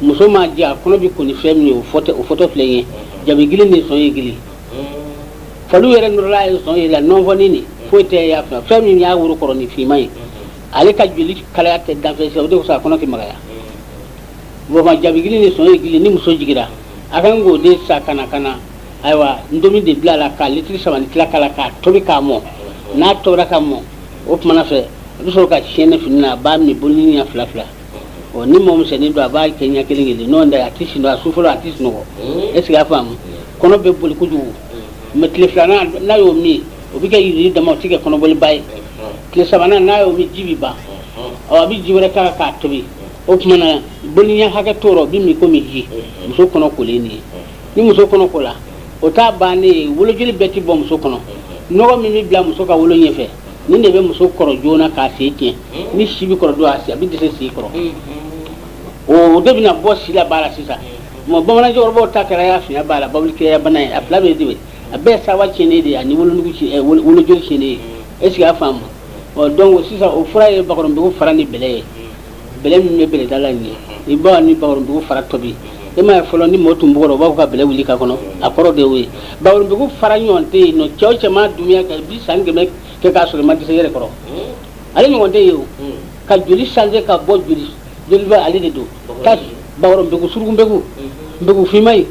Muso ma jɛ, a kɔnɔ bɛ ko ni fɛn min ye, o fɔtɔ filɛ ye jabigili ni sɔn ye gili faliw yɛrɛ nɔrɔla ye sɔn ye la nɔnfɔni ni foyi tɛ y'a fɛ. Fɛn min y'a woro kɔrɔ ni finman ye, ale ka joli kalaya tɛ danfɛn si, o de kosɔn a kɔnɔ tɛ magaya. Bon, jabigili ni sɔn ye gili, ni muso jigira a kan k'o de sa ka na ka na ayiwa ntomi de bila a la ka litiri saba ni tila k'a la k'a tobi k'a mɔ. N'a tobira ka mɔ, o tumana fɛ a bɛ sɔrɔ ka siyɛnɛ fini na, a b'a min boloni ɲɛ fila fila. Ɔ ni mɔgɔ misɛnnin don, a b'a kɛ ɲɛ kelen kelen, n'o tɛ a tɛ sunɔgɔ. A su fɔlɔ a tɛ sunɔgɔ. Est ce que y'a faamu? Kɔnɔ bɛ boli kojugu, mais tile filanan n'a y'o min, o bɛ kɛ yiri dama, o tɛ kɛ kɔnɔboliba ye. Tile sabanan n'a y'o min, ji bɛ ban. Ɔ a bɛ ji wɛrɛ k'a kan k'a tobi. O tuma na boloni ɲɛ hakɛ t'o rɔ, o bɛ min komi ji. Muso kɔnɔ kolen nin ye, ni muso kɔnɔ ko la, o t'a bannen ye. Wolojoli bɛɛ tɛ bɔ muso kɔnɔ. Nɔgɔ min bɛ bila muso ka wolo ɲɛfɛ, nin de bɛ muso kɔrɔ joona k'a sen tiɲɛ. Ni si bɛ kɔrɔ don a sen, a bɛ dɛsɛ sen kɔrɔ, o de bɛna bɔ si la ba la sisan. Mɔ bamanan cɛkɔrɔbaw ta kɛra y'a fiɲɛ b'a la babilikɛya bana ye. A fila bɛ de, a bɛɛ sawa tiɲɛnen de ye ani wolonugu wolojoli tiɲɛnen ye. Est ce que y'a faamu? Ɔ donc sisan o fura ye bakɔrɔnbugu fara ni bɛlɛ ye. Bɛlɛ min bɛ bɛlɛda la nin ye, i b'a ni bakɔrɔnbugu fara tobi. E m'a ye fɔlɔ ni mɔgɔ tun bugɔra, u b'a fɔ ka bɛlɛ wuli ka kɔnɔ, a kɔrɔ de y'o ye. Bakɔrɔnbugu fara ɲɔgɔn tɛ yen nɔ. Cɛ o cɛ ma dunya kɛ, i bi san 100 kɛ k'a sɔrɔ i ma dɛsɛ yɛrɛ kɔrɔ. Ale ɲɔgɔn tɛ yen o ka joli changer ka bɔ joli joli bɛ ale de don ka bakɔrɔnbugu surukunbegu nbegu finman in,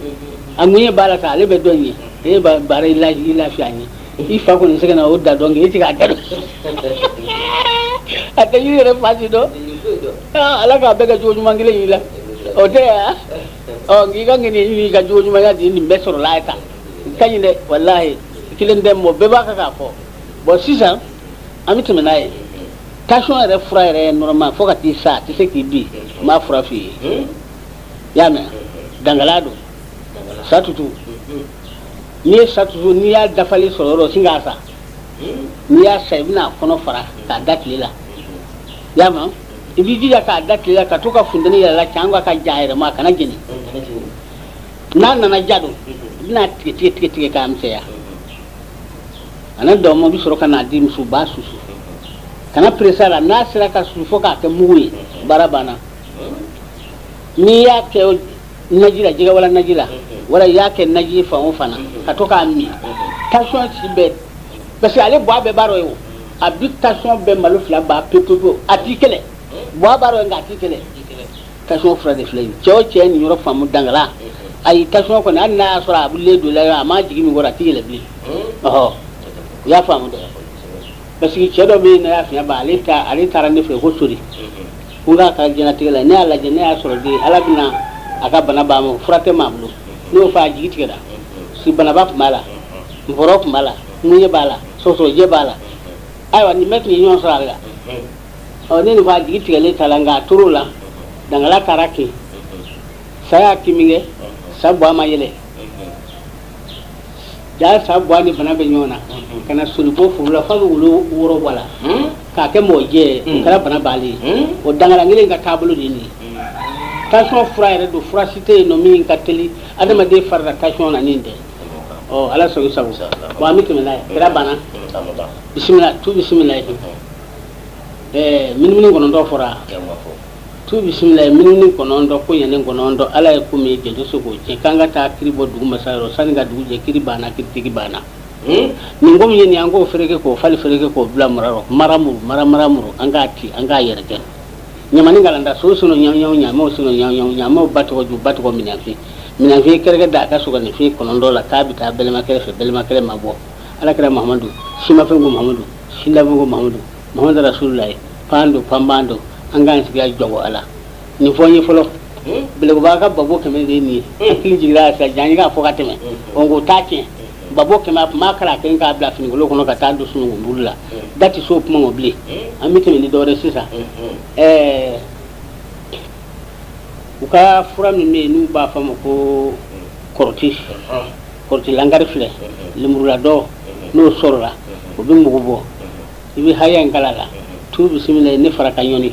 a ŋuɲɛ b'a la sa, ale bɛ dɔ in ye. E b'a baara i lafiya ɲɛ i fa kɔni sɛgɛnna o da dɔn kɛ e tɛ k'a da dɔn, a tɛ yiri yɛrɛ fa si dɔn. Ala k'a bɛɛ kɛ cogo ɲuman kelen y'i la, o tɛ yan. Ɔ n'i ka ŋaniya ɲini ka cogo ɲumanya di, nin bɛɛ sɔrɔla a ta ka ɲi dɛ. Walahi kelen tɛ, mɔgɔ bɛɛ b'a kan k'a fɔ. Bon, sisan an bɛ tɛmɛ n'a ye. Tension yɛrɛ fura yɛrɛ ye normal fo ka t'i sa, a tɛ se k'i bin. N b'a fura f'i ye, i y'a mɛn? Dangala don, sa tutu. N'i ye sa tutu, n'i y'a dafalen sɔrɔ yɔrɔ sin k'a sa, n'i y'a sa, i bɛna a kɔnɔ fara k'a da tile la, i y'a mɛn? I b'i jija k'a da tile la ka to ka funteni yɛlɛ la can ka ja a yɛrɛ ma, a kana jeni. N'a nana ja don, i bɛna tigɛ tigɛ tigɛ tigɛ k'a misɛnya. A n'a dɔn, i bɛ sɔrɔ ka n'a di muso b'a susu. Kana pressé a la. N'a sera ka susu fo k'a kɛ mugu ye, baara banna. N'i y'a kɛ naji la, jɛgɛ wala naji la, wala i y'a kɛ naji fan o fan na, ka to k'a min, tension si bɛɛ, parce que ale bɔ a bɛɛ b'a dɔn ye o, a bi tension bɛɛ malo fila ba pewu pewu pewu. A t'i kɛlɛ, bɔ a b'a dɔn ye, nka a t'i kɛlɛ. Tension fura de filɛ nin. Cɛ o cɛ nin yɔrɔ faamu, dangala ayi, tension kɔni, hali n'a y'a sɔrɔ a bɛ don la, a m'a jigin min kɔrɔ, a t'i yɛlɛ bilen. Ɔhɔ, i y'a faamu dɛ? Parce que cɛ dɔ bɛ yen, n'a y'a fiɲɛ ban, ale ta ale taara ne fɛ ko sori ko n k'a ka diɲɛlatigɛ la. Ne y'a lajɛ, ne y'a sɔrɔ de ala bɛna a ka bana ban ma, fura tɛ maa bolo. Ne y'o fɔ, a jigi tigɛra. Si banaba tun b'a la, nfɔrɔ tun b'a la, ŋuɲɛ b'a la, sɔgɔsɔgɔjɛ b'a la. Ayiwa, nin bɛɛ tun ye ɲɔgɔn sɔrɔ a la. Ɔ ne nin fɔ, a jigi tigɛlen ta la, nka a tor'o la. Dangala taara kin, sa y'a kin min kɛ, sa bɔ a ma yɛlɛ ja, sa bɔ a ni bana bɛ ɲɔgɔn na ka na soli bɔ foro la f'a bɛ wolo wɔɔrɔ bɔ a la k'a kɛ mɔgɔ jɛ ye. O kɛra bana bannen ye. O dangala kelen ka taabolo de ye nin ye. Tension fura yɛrɛ don, fura si tɛ yen nɔ min ka teli adamaden fari la tension na nin tɛ. Ɔ ala sago sago. Bon, an bɛ tɛmɛ n'a ye. Kira banna, bisimila tu bisimila. Ɛɛ minimini 9 fɔra tu bisimila. Minimini 9 ko ɲɛnen 9. Ala ye ko min ye, jɔn tɛ se k'o tiɲɛ. K'an ka taa kiri bɔ dugu masa yɔrɔ sani ka dugu jɛ, kiri banna, kiritigi banna. Nin ko min ye nin, an k'o fereke k'o fali fereke k'o bila mara rɔ, mara muru mara mara muru, an k'a ci, an k'a yɛrɛkɛ ɲamani galanda so sɔnɔ ɲaw ɲaw ɲamaw sɔnɔ ɲaw ɲaw ɲamaw ba tɔgɔ ju ba tɔgɔ minɛnfin minɛnfin kɛrɛkɛ da a ka sogoninfin 9 la k'a bɛ taa bɛlɛmakɛlɛ fɛ. Bɛlɛmakɛlɛ ma bɔ. Ala kɛra Mahamadu simafɛn ko Mahamadu silafɛn ko Mahamadu Mahamadu Rasululayi pan don panban don. An k'an sigi jɔnko ala. Nin fɔ n ye fɔlɔ Belɛkoba ka babo 100 de ye nin ye. Hakili jiginna a sisan jaa k'a fɔ ka tɛmɛ ɔ k'o t'a tiɲɛ. Babo 100 a tun b'a kala kelen k'a bila finikolon kɔnɔ ka taa don sununkun buru la. Da tɛ s'o kuma ma bilen. An bɛ tɛmɛ ni dɔwɛrɛ sisan. Ɛɛ u ka fura min bɛ yen n'u b'a fɔ a ma ko kɔrɔti, kɔrɔti langari filɛ, lemuruladɔ n'o sɔrɔla o bɛ mugu bɔ. I bɛ haya in kala la tu bisimila ne fara ka ɲɔni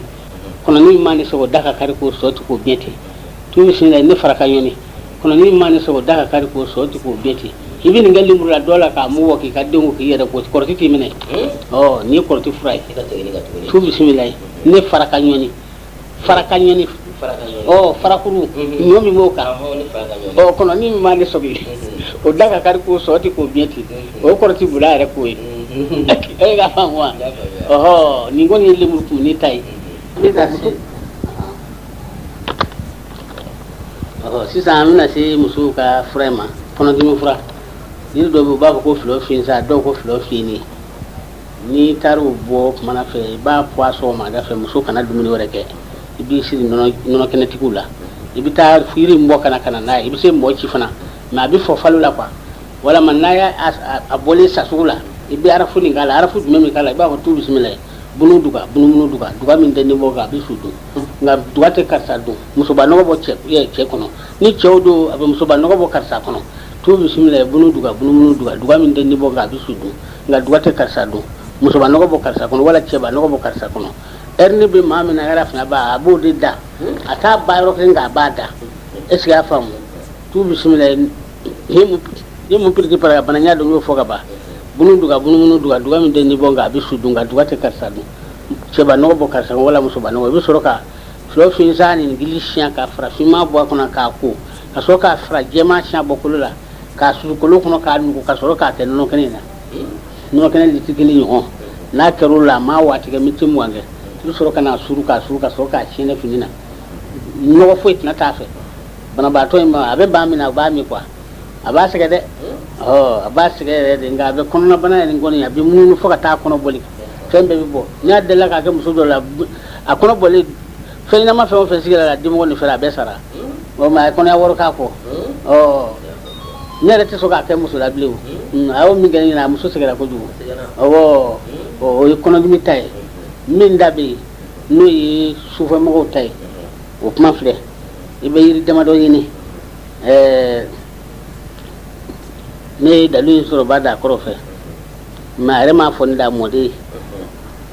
kɔnɔni min maa ne sɔgɔ da ka kari k'o sɔ ti k'o biɲɛ ten. Tu bisimila ne fara ka ɲɔni kɔnɔni min maa ne sɔgɔ da ka kari k'o sɔ ti k'o biɲɛ ten. I bɛ nin kɛ lemuruladɔ la k'a mugu bɔ k'i ka denw k'i yɛrɛ ko kɔrɔti t'i minɛ. Ɔ nin ye kɔrɔti fura ye. Tu bisimila ne fara ka ɲɔni fara ka ɲɔni ɔ farakuru ɲɔ min b'o kan ɔ kɔnɔni min maa ne sɔgɔ o da ka kari k'o sɔ ti k'o biɲɛ ten. O ye kɔrɔti bula yɛrɛ ko ye. E ka faamu wa? Ɔhɔ, nin kɔni ye lemuru kumuni ta ye. Ɔhɔ, sisan an bɛna se musow ka fura in ma, kɔnɔdimi fura. Yiri dɔ bɛ yen u b'a fɔ ko filɔ finsa, dɔw ko filɔ fini. N'i taara o bɔ kumana fɛ, i b'a fɔ a sɔgɔmada fɛ muso kana dumuni wɛrɛ kɛ, i b'i siri nɔnɔ kɛnɛtigiw la, i bɛ taa yiri in bɔ ka na ka na n'a ye. I bɛ se mɔgɔ ci fana, mais a bɛ fɔ falo la quoi. Walama n'a y'a a bɔlen sasugu la, i bɛ arafu nin k'a la. Arafu jumɛn bɛ k'a la? I b'a fɔ tu bisimila bunu duga bunumunu duga duga min tɛ nin bɔ a bɛ su dun, nka duga tɛ karisa dun. Musoba nɔgɔ bɔ cɛ kɔnɔ, ni cɛw don a bɛ musoba nɔgɔ bɔ karisa kɔnɔ. Tu bisimila bunu duga bunumunu duga duga min tɛ nin bɔ a bɛ su dun, nka duga tɛ karisa dun. Musoba nɔgɔ bɔ karisa kɔnɔ wala cɛba nɔgɔ bɔ karisa kɔnɔ. Hernie bɛ maa min na yɛrɛ fana ba a b'o de da, a t'a ba yɔrɔ kelen k'a b'a da. Est ce que y'a faamu? Tu bisimila ye mun piriki para bana ɲa dɔn y'o fɔ ka ban. Bunu duga bunumunu duga duga min tɛ ni bɔ nka a bɛ su dun, nka duga tɛ karisa dun. Cɛba nɔgɔ bɔ karisa kɔnɔ wala musoba nɔgɔ. I bɛ sɔrɔ ka filɔ finsan ni gili siɲɛ ka fara finman bɔ a kɔnɔ k'a ko, ka sɔrɔ k'a fara jɛman siɲɛ bɔ kolo la k'a susu kolo kɔnɔ k'a nugu, ka sɔrɔ k'a kɛ nɔnɔ kɛnɛ in na, nɔnɔ kɛnɛ litiri kelen ɲɔgɔn. N'a kɛra o la, a m'a waati kɛ miniti 20 kɛ, i bɛ sɔrɔ ka n'a suru k'a suru ka sɔrɔ k'a siyɛnɛ fini na. Nɔgɔ foyi tɛna t'a fɛ. Banabaatɔ in ma a bɛ ban min na, a b'a min quoi, a b'a sɛgɛn dɛ. Ɔ a b'a sɛgɛn yɛrɛ de, nka a bɛ kɔnɔnabana yɛrɛ kɔni a bɛ munumunu fo ka taa kɔnɔ bɔli, fɛn bɛɛ bɛ bɔ. N'i y'a delila k'a kɛ muso dɔ la, a kɔnɔ bɔlen, fɛn ɲɛnama fɛn o fɛn sigira la dimɔgɔ nin fɛ, a bɛɛ sara. Ɔ mais a ye kɔnɔya wɔɔrɔ k'a kɔ. Ɔ ne yɛrɛ tɛ sɔn k'a kɛ muso la bilen o. A y'o min kɛ ne ɲɛna, a muso sɛgɛnna kojugu. Ɔwɔ, o ye kɔnɔdimi ta ye. Min da bɛ yen n'o ye sufɛmɔgɔw ta ye, o kuma filɛ. I bɛ yiri damadɔ ɲini. Ɛɛ ne ye dalu in sɔrɔ ba da kɔrɔ fɛ, mais a yɛrɛ m'a fɔ ne da mɔden ye.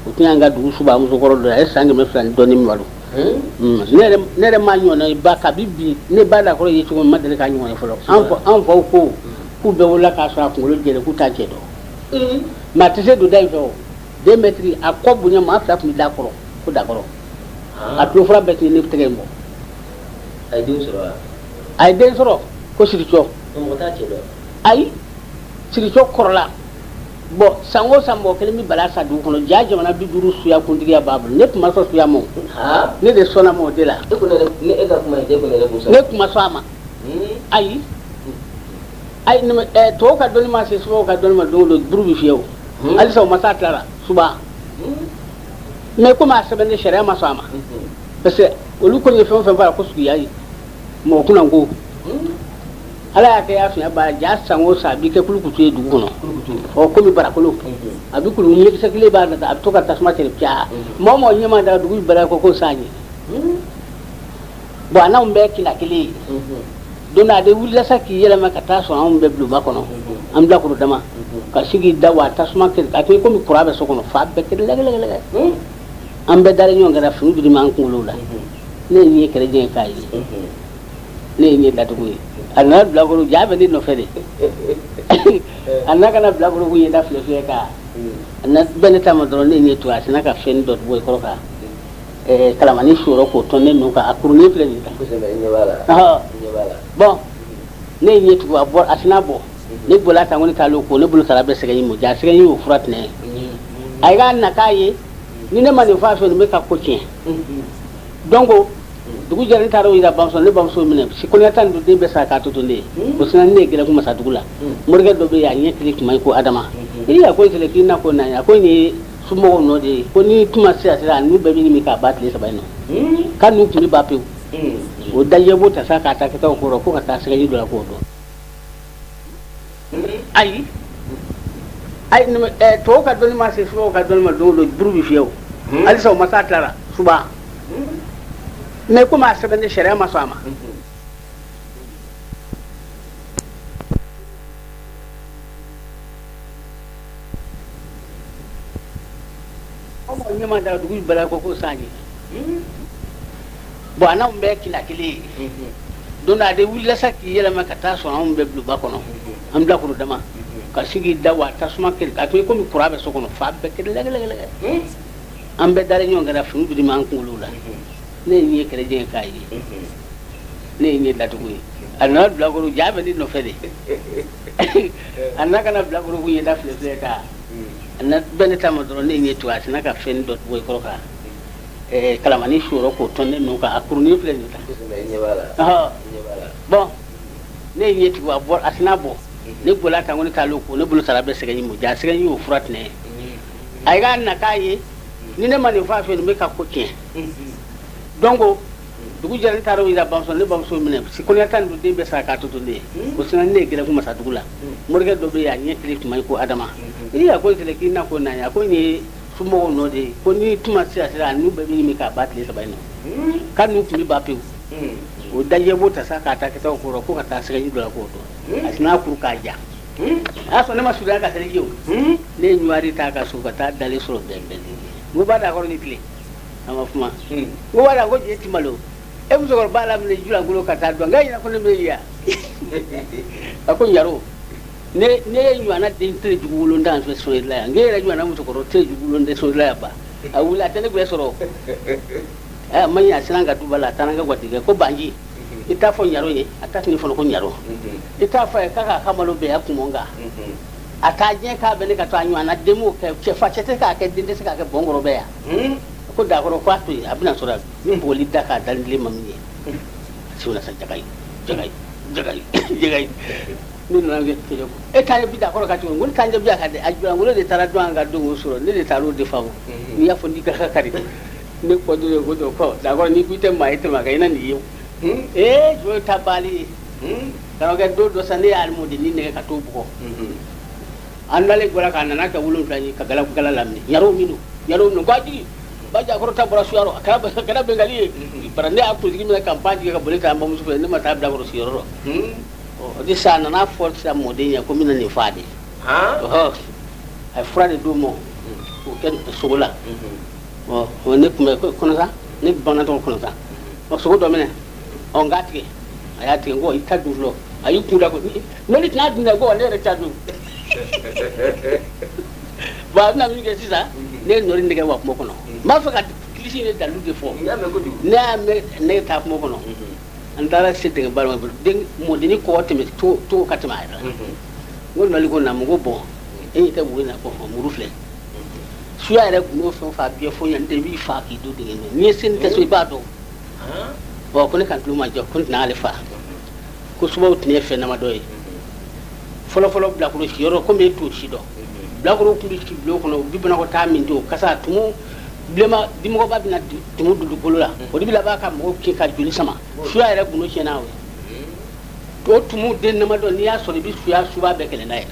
O tun y'an ka dugu suba musokɔrɔ dɔ ye, a ye san 200 ni dɔɔnin balo. Ne yɛrɛ m'a ɲɔgɔnna ye ba kabi bi. Ne ba da kɔrɔ ye cogo min, n ma deli k'a ɲɔgɔn ye fɔlɔ. An faw ko k'u bɛɛ wolola k'a sɔrɔ a kunkolo jɛlen, k'u t'a cɛ dɔn. Mais a tɛ se don da in fɛ o 2 mètres a kɔ bonya, maa fila tun bɛ da kɔrɔ ko da kɔrɔ. A tulo fura bɛɛ tun ye ne tɛgɛ in bɔ. A ye den sɔrɔ wa? A ye den sɔrɔ ko Siricɔ. Mɔgɔ t'a cɛ dɔn. Ayi, Siricɔ kɔrɔla. Bon, san o san mɔgɔ kelen bɛ bala sa dugu kɔnɔ. Ja jamana 50 suya kuntigiya b'a bolo. Ne tun ma sɔn suya ma o. Ne de sɔnna ma o de la. E ko ne yɛrɛ, ne e ka kuma in, e ko ne yɛrɛ kun sɔn. Ne tun ma sɔn a ma. Ayi. Ayi, ne ma, tɔw ka dɔnni ma se subaw ka dɔnni ma don o don buru bɛ fiyɛ o. Halisa o ma s'a tila la suba. Mais komi a sɛbɛnnen sariya ma sɔn a ma. Parce que olu kɔni ye fɛn o fɛn fɔ a la ko suguya ye mɔgɔ kunna ko. Ala y'a kɛ y'a fiɲɛ ba ja san o san a b'i kɛ kulukutu ye dugu kɔnɔ. Ɔ komi barakolo. A bɛ kulu ɲɛkisɛ kelen b'a nata, a bɛ to ka tasuma cɛ piya. Mɔgɔ o mɔgɔ ɲɛ ma da dugu bɛɛ ko ko san ye. Bon, a n'anw bɛɛ kila kelen ye. Don dɔ a de wulila sa k'i yɛlɛma ka taa sɔrɔ anw bɛɛ bulonba kɔnɔ. An bilakoro dama. Ka sigi da wa tasuma kɛ a tun ye komi kuran bɛ so kɔnɔ fa bɛɛ kɛ lɛgɛlɛgɛlɛ. An bɛɛ dalen ɲɔgɔn kɛra fini jiri an kunkolo la. Ne ye ɲɛ kɛrɛ jɛ k'a ye. Ne ye ɲɛ datugu ye. A nana bilakoro ja bɛ ne nɔfɛ de. A nana ka na bilakoro ko ɲɛda filɛ filɛ ka a nana bɛn ne ta ma dɔrɔn, ne ye ɲɛ tugu, a sinna ka fɛn dɔ bɔ i kɔrɔ ka kalamani sɔrɔ k'o tɔn ne nun kan. A kurunin filɛ nin ye tan. Bon, ne ye ɲɛ tugu, a bɔ a sinna bɔ. Ne bɔla tan ko ne taara o ko ne bolo taara bɛ sɛgɛ in ma ja sɛgɛ in y'o fura tɛnɛ ye. A y'a na k'a ye ni ne ma nin fɔ a fɛ nin bɛ ka ko tiɲɛ. Donc dugu jɛra ne taara o yira bamuso, ne bamuso minɛ si kɔnɔya tan ni duuru den bɛɛ sa k'a to to ne ye. O sinna ne ye gɛlɛn masadugu la. Morikɛ dɔ bɛ yen a ɲɛ tile tuma ye ko Adama. I a ko sɛlɛ k'i na ko na a ko nin ye somɔgɔw nɔ de ye ko ni kuma sera sisan n'u bɛɛ bɛ ɲini k'a ba tile 3 in nɔ. Ka n'u tun bɛ ban pewu o dajɛ b'o ta sa k'a ta kɛ o kɔrɔ ko ka taa sɛgɛji dɔ la k'o dɔn ayi ayi tɔw ka dɔnni ma se subaw ka dɔnni ma don o don buru bɛ fiyɛ o halisa o ma s'a tilara suba mais komi a sɛbɛnnen sariya ma sɔn a ma. Aw ma ɲɛma da dugu bɛɛ la ko ko sanji bon a n'anw bɛɛ kila kelen ye don dɔ a de wulila sa k'i yɛlɛma ka taa sɔrɔ anw bɛ bulonba kɔnɔ an bilakoro dama ka sigi da wa tasuma kelen a tun ye komi kuran bɛ so kɔnɔ fa bɛɛ kelen lɛgɛlɛgɛlɛ an bɛɛ dalen ɲɔgɔn kɛra fini biri an kunkolo la ne ye ɲɛ kɛlɛ jɛngɛ k'a ye ne ye ɲɛ datugu ye a nana bilakoro ja bɛ ne nɔfɛ de a nana ka na bilakoro ko ɲɛda filɛ filɛ ka a nana bɛn ne ta ma dɔrɔn ne ye ɲɛ tugu a sinna ka fɛn dɔ bɔ i kɔrɔ ka kalamani suyɔrɔ k'o tɔn ne nun kan a kurunin filɛ nin ta bon ne ye ɲɛ tugu a bɔ a sinna bɔ ne bolila ta ko ne t'ale ko ne bolo taara bɛ sɛgɛn ma ja sɛgɛn y'o fura tɛnɛ ye a ye k'a na k'a ye ni ne ma nin fɔ a fɛ nin bɛ ka ko tiɲɛ donc dugu jɛra ne taara o yira bamuso ne bamuso minɛ si kɔnɔya tan ni duuru den bɛɛ sara k'a to to ne ye o sinna ne ye gɛlɛn masadugu la morikɛ dɔ bɛ yen a ɲɛ tile tun man ɲi ko adama i a ko tile k'i na ko na ye a ko nin ye somɔgɔw nɔ de ye ko ni tuma sera sera a n'u bɛɛ bɛ ɲimi k'a ba tile saba in nɔ k'a n'u tun bɛ ban pewu o dajɛ b'o ta sa k'a ta kɛ o kɔrɔ ko ka taa sɛgɛji dɔ la k'o dɔn a sinna kuru k'a ja a y'a sɔrɔ ne ma surunya ka seliji o ne ye ɲuwari ta ka so ka taa dalen sɔrɔ bɛn bɛn n ko ba da kɔrɔ ni tile a ma kuma n ko ba da ko je ti malo e musokɔrɔba la minɛ julankolo ka taa dɔn n k'a ɲɛna ko ne bɛ yan a ko ɲaro ne ne ye ɲɔgɔnna den tere jugu wolontan fɛ so la yan n k'e yɛrɛ ɲɔgɔnna musokɔrɔ tere jugu wolontan so la yan ba a wuli a tɛ ne gbɛ sɔrɔ ɛ a ma ɲɛ a siran ka duba la a taara n ka gwatigikɛ ko banji i t'a fɔ ɲaro ye a t'a tun fɔlɔ ko ɲaro i t'a fɔ a ye k'a k'a ka malo bɛɛ a kun kan a t'a diɲɛ k'a bɛ ne ka to a ɲɔgɔnna den m'o kɛ cɛ fa cɛ tɛ k'a kɛ den tɛ se k'a kɛ bɔnkɔrɔ bɛ yan ko dakɔrɔ ko a to yen a bɛna sɔrɔ a bugɔli da k'a dalen ma min ye a sigilen sa jagayi jagayi jagayi jagayi ne nana kɛ kɛlɛ ko e taa bi dakɔrɔ ka cogo ko ne taa bi a ka dɛ a julankolo de taara dɔn an ka don sɔrɔ ne de taara o de fa n'i y'a fɔ n'i ka kari ne kɔ dɔ ko dɔ kɔ dakɔrɔ n'i ko i tɛ maa ye tɛmɛ a kan i na nin ye ee jɔ ta baali ye karamɔgɔkɛ don dɔ sa ne ye alimudeni nɛgɛ ka t'o bugɔ an dalen bɔra k'a nana kɛ wolonwula ye ka gala gala laminɛ ɲaro min don ɲaro min don ko a jigi ba jakɔrɔ ta bɔra suyarɔ a kɛra bɛngali ye bara ne y'a kunsigi minɛ ka n pan jigin ka boli ka n bamuso fɛ ne ma taa bilakɔrɔ sigiyɔrɔ rɔ o de sa a nana fɔ sisan mɔden ye ko n bɛna nin faa de ɔhɔ a ye fura de d'o ma k'o kɛ sogo la ɔ ne tun bɛ kɔnɔsa ne bamanan tɔgɔ kɔnɔsa ɔ sogo dɔ minɛ ɔ n k'a tigɛ a y'a tigɛ n ko i ta dun fɔlɔ a y'i kun da ko ne tɛna dun dɛ ko ne yɛrɛ ta dun bon a bɛna min kɛ sisan ne ye nɔri nɛgɛ wa kungo kɔnɔ n b'a fɛ ka kilisi in dalu de fɔ ne y'a mɛn ne taa kungo kɔnɔ an taara se dingɛba ma den mɔdenni kɔgɔ tɛmɛ cogo ka tɛmɛ a yɛrɛ la n ko nɔli ko na n ko bɔn e ɲɛ tɛ wo in na ko muru filɛ suya yɛrɛ gundo fɛn o fɛn a bɛɛ fɔ ɲɛ n tɛ i b'i fa k'i don dingɛ n'i ye seni tɛ so i b'a dɔn bɔn ko ne ka tulo ma jɔ ko n tɛna ale fa ko subaw tun ye fɛn damadɔ ye fɔlɔfɔlɔ bilakoro siyɔrɔ komi e t'o si dɔn bilakoro tun bɛ si bulon kɔnɔ u bɛ banakɔtaa min to kasa tumu bilenma dimɔgɔba bɛna tumu don dugukolo la o de bɛ laban ka mɔgɔw kin ka joli sama suya yɛrɛ gundo tiɲɛna o ye o tumu den damadɔ n'i y'a sɔrɔ i bɛ suya suba bɛɛ kɛlɛ n'a ye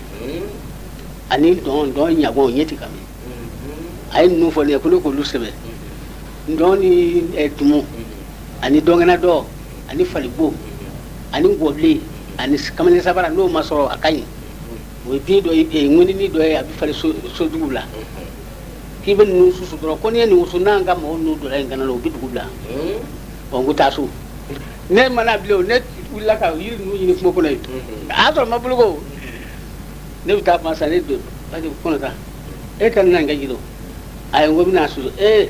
ani dɔn dɔn ɲagɔn ɲɛ ti ka min a ye ninnu fɔ ne ye ko ne k'olu sɛbɛn ndɔn ni tumu ani dɔnkɛna dɔ ani faligbo ani ngɔbilen ani kamalen sabara n'o ma sɔrɔ a ka ɲi o ye bin dɔ ye ŋunini dɔ ye a bɛ falen sojuguw la k'i bɛ ninnu susu dɔrɔn ko n'i ye nin wusu n'an ka mɔgɔw n'u donna yen kana na u bɛ dugu bila ɔ n ko taa so ne mana bilen o ne wulila ka yiri ninnu ɲini kungo kɔnɔ yen a y'a sɔrɔ n ma boloko ne bɛ taa kuma sa ne don parce que kɔnɔ ta e ka na n ka jiri ayi n ko n bɛna susu ee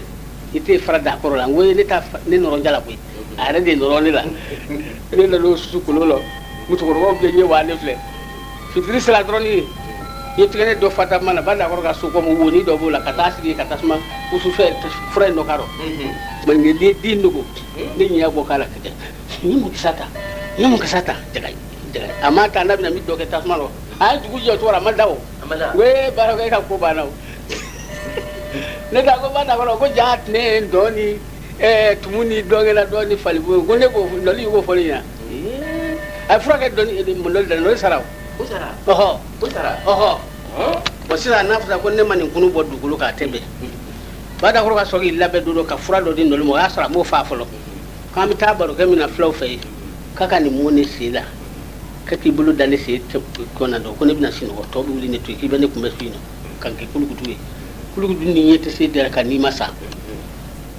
i tɛ fara da kɔrɔ la n ko ne ta ne nɔrɔ jala koyi a yɛrɛ de nɔrɔ ne la ne nana o susu kolon la musokɔrɔbaw bɛ ɲɛ wa ne filɛ fitiri sera dɔrɔn ni ye tigɛ ne dɔ fata mana ba dakɔrɔ ka so kɔmɔ woni dɔ b'o la ka taa sigi ka tasuma wusu fɛ fura in dɔ k'a rɔ maninka den dogo ne ɲɛ bɔ k'a la ka kɛ n ye mun kisa ta n ye mun kisa ta jaga jaga a ma ta n'a bɛna min dɔ kɛ tasuma rɔ a ye dugu jɛ o cogo la a ma da o wee baara kɛ e ka ko banna o ne ta ko ba dakɔrɔ ko ja ne ye dɔɔni Tumu ni dɔnkɛla dɔ ni falibo ko ne ko nɔli ko fɔli ɲɛna a ye fura kɛ dɔnni nɔli da nɔli sara o. O sara. Ɔhɔ. O sara. Ɔhɔ. Bon, sisan n'a fɔra ko ne ma nin kunu bɔ dugukolo kan, a tɛ bɛn. Badakɔrɔ ka sɔrɔ k'i labɛn don dɔ ka fura dɔ di nɔli ma, o y'a sɔrɔ a m'o fa fɔlɔ, k'an bɛ taa barokɛ min na fulaw fɛ yen, k'a ka nin mun ne sen la, k'a k'i bolo da ne sen kɔnɔ dɔn ko ne bɛna sunɔgɔ, tɔ bɛ wuli ne to yen, k'i bɛ ne kunbɛn su in na ka n kɛ kulukutu ye. Kulukutu ni ɲɛ tɛ se da ka n'i ma sa,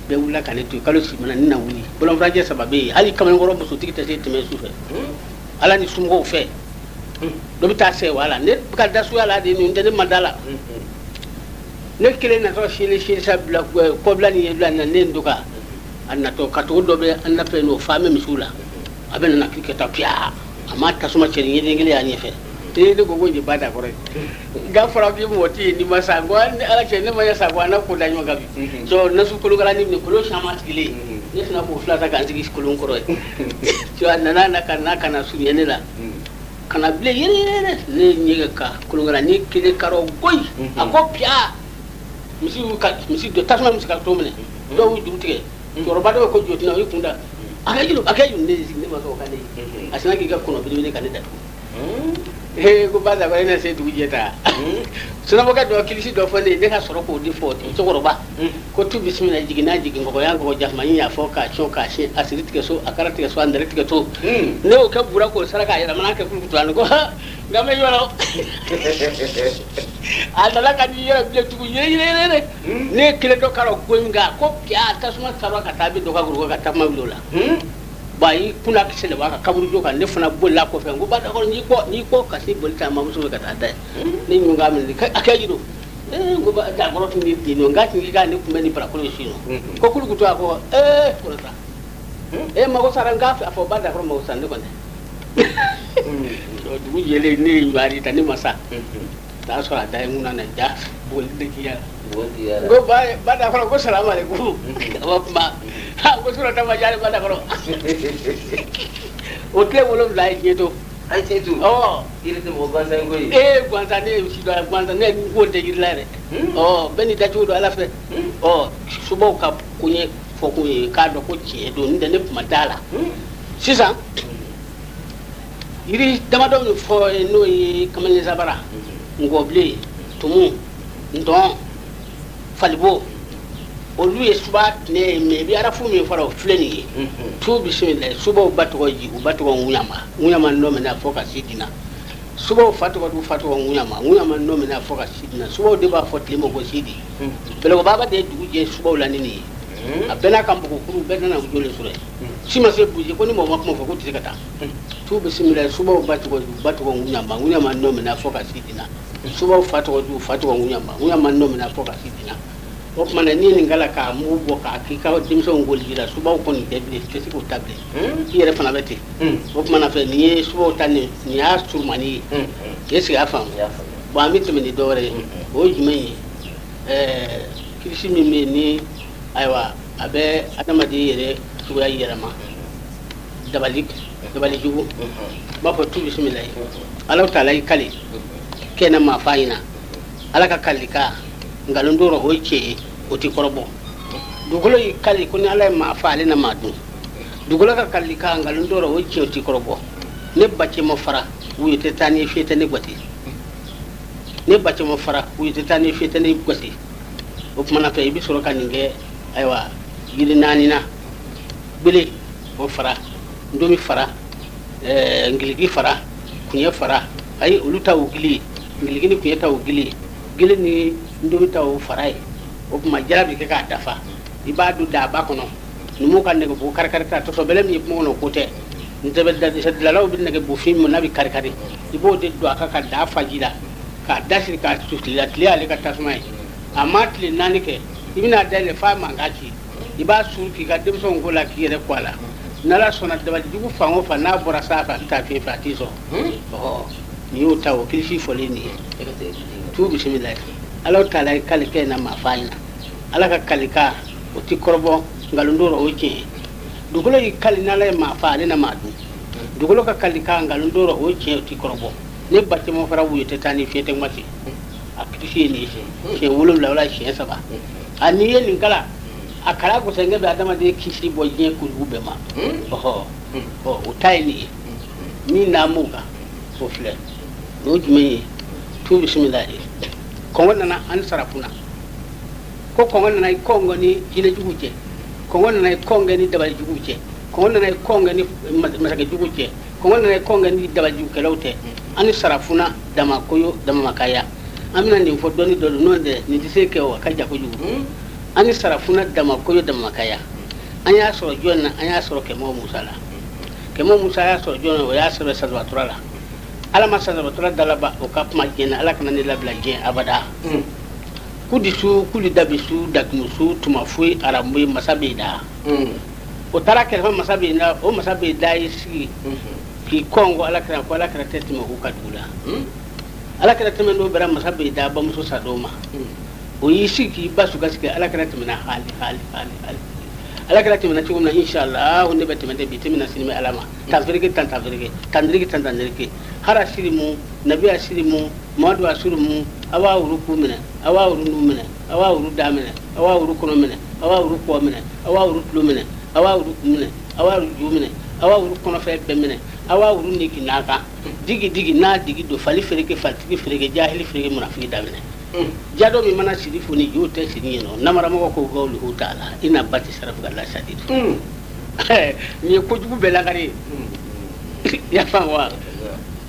bɛɛ wulila ka ne to yen. Kalo si mana ne na wuli, bɔlɔnfurancɛ saba bɛ yen, hali kamalenkɔrɔ musotigi tɛ se tɛmɛ su fɛ, ala ni somɔgɔw fɛ dɔ bɛ taa sɛ wala ne bɛ ka da suya la de, nin tɛ ne ma da la. Ne kelen natɔ seli seli sa bila kɔbila ni ɲɛbila na, ne don ka a natɔ katogo dɔ bɛ an nafɛ n'o fa bɛ misiw la, a bɛ nana k'i ka taa piya, a ma tasuma cɛ ni ɲɛden kelen y'a ɲɛfɛ. Ee, ne ko ko nin ye ba da kɔrɔ ye, nka fɔra k'i mɔgɔ tɛ yen n'i ma sa, ko ala cɛ ne ma ɲɛ sa, ko an na ko da ɲɔgɔn kan bi cɔ nasu kolokala ni minɛ kolon caman sigilen, ne fana k'o fila ta k'an sigi kolon kɔrɔ ye cɔ. A nana na ka na ka na surunya ne la ka na bilen yɛrɛ yɛrɛ, ne ɲɛ ka kolokala ni kelen karɔ goyi, a ko piya, misi y'u ka misi dɔ tasuma misi ka to minɛ, dɔw y'u juru tigɛ, cɛkɔrɔba dɔw ko jɔ tɛna o y'i kun da a kɛ juru a kɛ juru, ne sigi ne ma sɔn o ka ne ye, a sinna k'i ka kɔnɔ belebele ka ne datugu. Ee, ko ba saba ne se dugu jɛ ta sunabɔkɛ dɔ kilisi dɔ fɔ ne ye, ne ka sɔrɔ k'o de fɔ cɛkɔrɔba ko tu bisimila jiginna jigin kɔkɔ yan kɔkɔ jakuma y'a fɔ k'a cɔn k'a siɲɛ a siri tigɛ so a kara tigɛ so a nɛrɛ tigɛ so, ne y'o kɛ bura k'o saraka a yɛlɛmana kɛ kulukutu ani ko nka bɛ yɔrɔ a nana ka n'i yɛrɛ bilen tugun yɛrɛ yɛrɛ yɛrɛ, ne ye kelen dɔ karɔ goyi min kan ko piya, tasuma sara ka taa bi dɔ ka goro ka tasuma wuli o la. Bon, a y'i kunna kisɛ de b'a ka kaburujo kan, ne fana bolila kɔfɛ, n ko ba dakɔrɔ n'i kɔ n'i kɔ ka se boli ta mamuso bɛ ka taa da ye, ne ɲun k'a minɛ a kɛ jiro. Ee, n ko ba dakɔrɔ tun bɛ bin nɔ, n k'a tun k'i ka ne kunbɛn ni barakolo ye su in nɔ, ko kulukutu a ko ee kɔrɔta ee mago sara, n k'a fɔ ba dakɔrɔ mago sara ne kɔni tɛ. Dugu jɛlen ne ye ɲuwari ta, ne ma sa t'a sɔrɔ a da ye n kunna na ja boli de k'i yala, n ko ba dakɔrɔ ko salamu aleykum, a ma kuma, ha ko sɔrɔ ta ma diya ba dakɔrɔ. O tile 7 ye diɲɛ to. Ayi tiɲɛ to. Ɔ. I yɛrɛ tɛ mɔgɔ gansan ye koyi. Ee, gansan ne ye si dɔn, gansan ne ko tɛ jiri la yɛrɛ. Ɔ, bɛɛ n'i dacogo don ala fɛ. Ɔ, sobaw ka koɲɛ fɔ kun ye k'a dɔn ko tiɲɛ don, n'o tɛ ne tun ma da la. Sisan yiri damadɔ min fɔ n'o ye kamalen sabara, ngɔbilen, tumu, ntɔn, falibo, olu ye suba tinɛ ye, mɛ i bɛ arafu min fɔra o filɛ nin ye. Tu bisimila, subaw ba tɔgɔ ji, u ba tɔgɔ ŋuɲama, ŋuɲama nɔ minɛ fɔ ka si dina. Subaw fa tɔgɔ du fa tɔgɔ ŋuɲama, ŋuɲama nɔ minɛ fɔ ka si dina. Subaw de b'a fɔ tile ma ko sidi. Bɛlɛkɔ baba de ye dugu jɛ subaw la ni nin ye. A bɛɛ n'a ka npogokuru bɛɛ nana jɔlen sɔrɔ yen. Si ma se buji ko ni mɔgɔ ma kuma fɔ ko tɛ se ka taa. Tu bisimila, subaw ba tɔgɔ du ba tɔgɔ ŋuɲama, ŋuɲama nɔ minɛ fɔ ka si dina. Subaw fa tɔgɔ du fa tɔgɔ ŋuɲama, ŋuɲama nɔ minɛ fɔ ka si dina. O tuma na n'i ye nin kala k'a mugu bɔ k'a k'i ka denmisɛnw koliji la, subaw kɔni tɛ bilen, tɛ se k'o ta bilen, i yɛrɛ fana bɛ ten. O tuma na fɛ nin ye subaw ta nin nin y'a surumani ye, i sigi a faamu. Bon, an bɛ tɛmɛ ni dɔ wɛrɛ ye, o ye jumɛn ye? Kirisi min bɛ yen ni ayiwa a bɛ adamaden yɛrɛ cogoya yɛlɛma, dabali dabali jugu, n b'a fɔ tu bisimila ye, ala taala y'i kali kɛ na maa fa ɲɛna, ala ka kalika nkalon dɔrɔ o ye tiɲɛ ye, o tɛ kɔrɔbɔ. Dugukolo y'i kali ko ni ala ye maa fa ale na maa dun, dugukolo ka kalika nkalon dɔrɔ o ye tiɲɛ, o tɛ kɔrɔbɔ. Ne ba cɛ ma fara wuyu tɛ taa ni fiyɛ tɛ ne gasi, ne ba cɛ ma fara wuyu tɛ taa ni fiyɛ tɛ ne gasi. O tuma na fɛ i bɛ sɔrɔ ka nin kɛ ayiwa yiri naani na, gbele o fara, ndomi fara, ngiligi fara, kuɲɛ fara. Ayi, olu ta o gili ye, ngiligi ni kuɲɛ ta o gili ye, gele ni ndomi ta o fara ye. O tuma jala bɛ kɛ k'a dafa, i b'a don daba kɔnɔ, numuw ka nɛgɛbo karikari ta tɔsɔbɛlɛ min ye kungo kɔnɔ, o ko tɛ, ntɛbɛ bɛ nɛgɛbofin min n'a bɛ karikari, i b'o de don a kan ka daa fa ji la k'a da siri k'a su tile la, tile y'ale ka tasuma ye. A ma tile 4 kɛ, i bɛna dayɛlɛ f'a mankan ci, i b'a suru k'i ka denmisɛnw ko la k'i yɛrɛ ko a la. N'ala sɔnna, dabalijugu fan o fan n'a bɔra sanfɛ a bɛ taa fiɲɛ fɛ, a t'i sɔrɔ. Ɔhɔ, nin y'o ta o kilisi fɔlen nin ye. Tu bisimila, ala taala ye kali kɛ na maa fa ɲɛna, ala ka kalika o ti kɔrɔbɔ, nkalon dɔrɔ o ye tiɲɛ ye. Dugukolo y'i kali n'ala ye maa fa ale na maa dun, dugukolo ka kalika nkalon dɔrɔ o ye tiɲɛ, o ti kɔrɔbɔ. Ne ba cɛman fara wuyu tɛ taa ni fiɲɛ tɛ ŋmasi, a kilisi ye nin ye siɲɛ 7 wala siɲɛ 3. A n'i ye nin kala A kala gosɛnkɛ bɛ adamaden kisi bɔ diɲɛ kojugu bɛɛ ma. Ɔhɔ, ɔ o ta ye nin ye min n'an b'o kan, o filɛ. O ye jumɛn ye? Tu bisimilahi. Kɔngɔ nana an sarafuna ko kɔngɔ nana i kɔngɔ ni jinɛjugu cɛ, kɔngɔ nana i kɔngɛ ni dabalijugu cɛ, kɔngɔ nana i kɔngɛ ni masakɛjugu cɛ, kɔngɔ nana i kɔngɛ ni dabalijugukɛlaw cɛ. An ni sarafuna damakoyo damamakaya, an bɛna nin fɔ dɔɔni dɔɔni, n'o tɛ nin tɛ se kɛ o, a ka jan kojugu. An ni sarafuna damakoyo damamakaya, an y'a sɔrɔ jɔn na? An y'a sɔrɔ Kɛmɛ Musa la. Kɛmɛ Musa y'a sɔrɔ jɔn na? O y'a sɔrɔ Sazabatura la. Ala ma Sazabatura dalaba o ka kuma diɲɛ na, Ala kana ne labila diɲɛ abada. Kudisu kulidabisu dakumusu tumafoyi aramoyi masa bɛ da. O taara kɛrɛfɛ masa bɛ da, o masa bɛ da y'i sigi k'i kɔngɔ Ala kira ko Ala kira tɛ tɛmɛ u ka dugu la. Ala kira tɛmɛ n'o bɛra masa bɛ da bamuso sadon ma. O y'i sigi k'i ba su ka sigi, Ala kira tɛmɛna hali hali hali hali. Ala kira tɛmɛna cogo min na, inshallah ne bɛ tɛmɛ ten bi, tɛmɛna sini bɛ Ala ma. Tanfirike tan tanfirike tandirike tan tandirike hara sirimu nabiya sirimu mamadu asirimu. A b'a wuru ku minɛ, a b'a wuru nu minɛ, a b'a wuru da minɛ, a b'a wuru kɔnɔ minɛ, a b'a wuru kɔ minɛ, a b'a wuru tulo minɛ, a b'a wuru kun minɛ, a b'a wuru ju minɛ, a b'a wuru kɔnɔfɛn bɛɛ minɛ, a b'a wuru ni k'i n'a kan digi digi n'a digi don fali fereke falitigi fereke jahili fereke munafiki daminɛ. Jadɔ min mana siri fo ni jo tɛ siri yen nɔ, namaramɔgɔ ko gawuluhu t'a la i na ba tɛ sarafu ka la sadi. Nin ye kojugu bɛɛ lakari ye, i y'a faamu wa?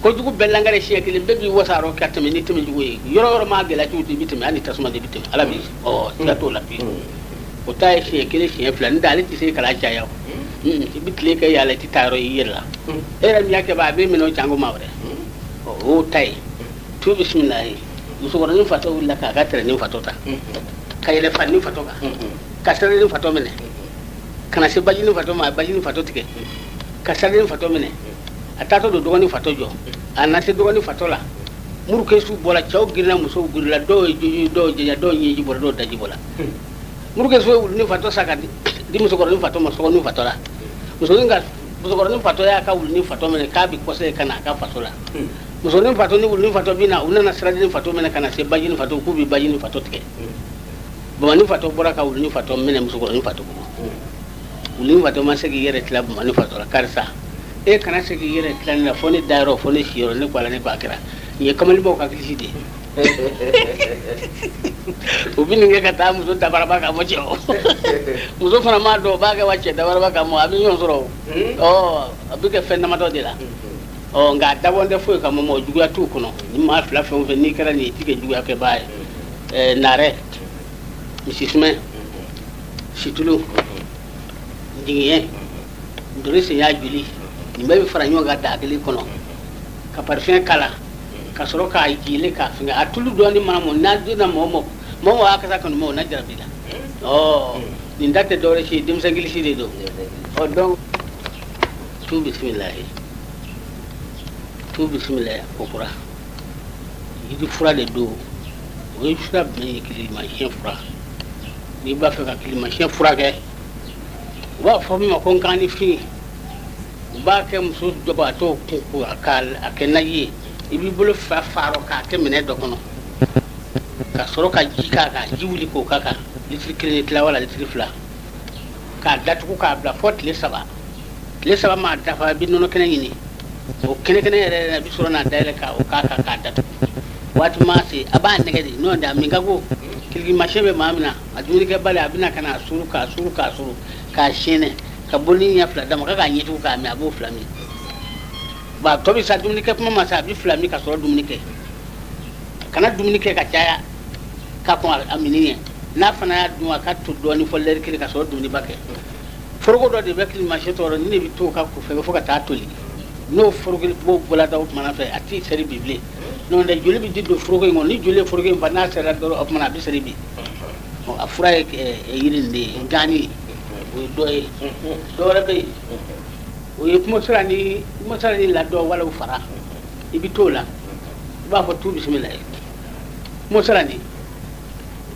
Kojugu bɛɛ langare siɲɛ kelen bɛɛ b'i wasa rɔ ka tɛmɛ ni tɛmɛ jugu ye. Yɔrɔ yɔrɔ maa gɛlɛya cogo i bɛ tɛmɛ, hali tasuma de bɛ tɛmɛ. Ala b'i ɔ siga t'o la fiyewu. O ta ye siɲɛ kelen siɲɛ fila, n'o tɛ ale tɛ se kala caya o. I bɛ tile kɛ yaala, i tɛ taa yɔrɔ i yɛrɛ la. E yɛrɛ min y'a kɛ ba, a bɛ minɛ o jango maa wɛrɛ. Ɔ o y'o ta ye. Tu bisimilahi. Musokɔrɔnin fatɔ wulila k'a ka tɛrɛnin fatɔ ta ka yɛlɛ fanin fatɔ kan ka siraden fatɔ minɛ ka na se bajinin fatɔ ma, a bajinin fatɔ tigɛ ka siraden fatɔ minɛ, a taatɔ don dɔgɔnin fatɔ jɔ, a na se dɔgɔnin fatɔ la, murukesu bɔra, cɛw girinna, musow girinna, dɔw ye jojo, dɔw jɛja, dɔw ɲɛji bɔra, dɔw daji bɔra. Murukesu ye wulunin fatɔ sa ka di musokɔrɔnin fatɔ ma sɔgɔnin fatɔ la. Musonin ka musokɔrɔnin fatɔ y'a ka wulunin fatɔ minɛ k'a bɛ kɔsegin ka na a ka faso la. Musonin fatɔ ni wulunin fatɔ bɛ na, u nana siraden fatɔ minɛ ka na se bajinin fatɔ, k'u bɛ bajinin fatɔ tigɛ. Bamani fatɔ bɔra ka wulunin fatɔ minɛ musokɔrɔnin fatɔ bolo. Wulunin fatɔ ma se k'i yɛrɛ tila bamani fatɔ la. Karisa, e kana se k'i yɛrɛ tila ne la fo ne dayɔrɔ, fo ne siyɔrɔ, ne ko Ala, ne ko a kira. Nin ye kamalenbaw ka kilisi de ye. U bɛ nin kɛ ka taa muso dabaraba kan fɔ cɛ o. Muso fana m'a dɔn o b'a kɛ wa cɛ dabaraba kan mɔ, a bɛ ɲɔgɔn sɔrɔ o. Ɔ a bɛ kɛ fɛn damadɔ de la. Ɔ nka a dabɔn tɛ foyi kama, mɔgɔ juguya t'u kɔnɔ. Ni maa fila fɛn o fɛn n'i kɛra nin ye, i tɛ kɛ juguya kɛbaa ye. Ɛɛ naarɛ, misisumɛ, situlu, jigiɲɛ, ntori senya joli, nin bɛɛ bɛ fara ɲɔgɔn kan daa kelen kɔnɔ ka parifɛn k'a la ka sɔrɔ k'a jele k'a fɛngɛ. A tulu dɔɔni mana mɔ n'a donna mɔgɔ mɔgɔ mɔgɔ mɔgɔ y'a kasa kanu mɔ o na jarabi la. Ɔ nin da tɛ dɔwɛrɛ si ye, denmisɛn kilisi de don. Ɔ donc tu bisimilahi, tu bisimilahi ko kura yiri fura de don. O ye fura jumɛn ye? Kilimasiyɛn fura. N'i b'a fɛ ka kilimasiyɛn furakɛ, u b'a fɔ min ma ko nkanifin. U b'a kɛ muso jɔbaatɔ kun ko k'a kɛ naji ye. I b'i bolo fa farɔ k'a kɛ minɛn dɔ kɔnɔ ka sɔrɔ ka ji k'a kan, ji wuli k'o k'a kan, litiri kelen ni tila wala litiri fila, k'a datugu k'a bila fo tile saba. Tile saba maa dafa, i bɛ nɔnɔ kɛnɛ ɲini, o kɛnɛ kɛnɛ yɛrɛ yɛrɛ, i bɛ sɔrɔ n'a dayɛlɛ k'o k'a kan k'a datugu. Waati maa se, a b'a nɛgɛ de, n'o tɛ a min ka go. Kilikimasiyɛn bɛ maa min na, a dumunikɛbali, a bɛna ka na suru k'a suru k'a suru k'a siyɛnɛ ka boli ɲɛ fila d'a ma k'a k'a ɲɛtugu k'a min, a b'o fila min. Ba tɔ bɛ sa dumunikɛ kuma ma sa, a bɛ fila min ka sɔrɔ dumuni kɛ. Kana dumuni kɛ ka caya ka kɔn a minni ɲɛ. N'a fana y'a dun, a ka to dɔɔnin fɔ lɛri kelen ka sɔrɔ dumuniba kɛ. Foroko dɔ de bɛ kilimasiyɛn tɔɔrɔ ni de bɛ to ka fɛngɛ fo ka taa toli. N'o foroko b'o bɔla da o kumana fɛ, a t'i seri bi bilen. N'o tɛ joli bɛ di don foroko in kɔnɔ. Ni joli ye foroko in fa, n'a sera dɔrɔn, o kumana a bɛ seri bi. A fura ye yiri nin de ye, nkanni. O ye dɔ ye. Dɔ wɛrɛ bɛ yen, o ye kumasira ni kumasira ni ladɔ wala fara. I bɛ t'o la, i b'a fɔ tu bisimila ye kumasira ni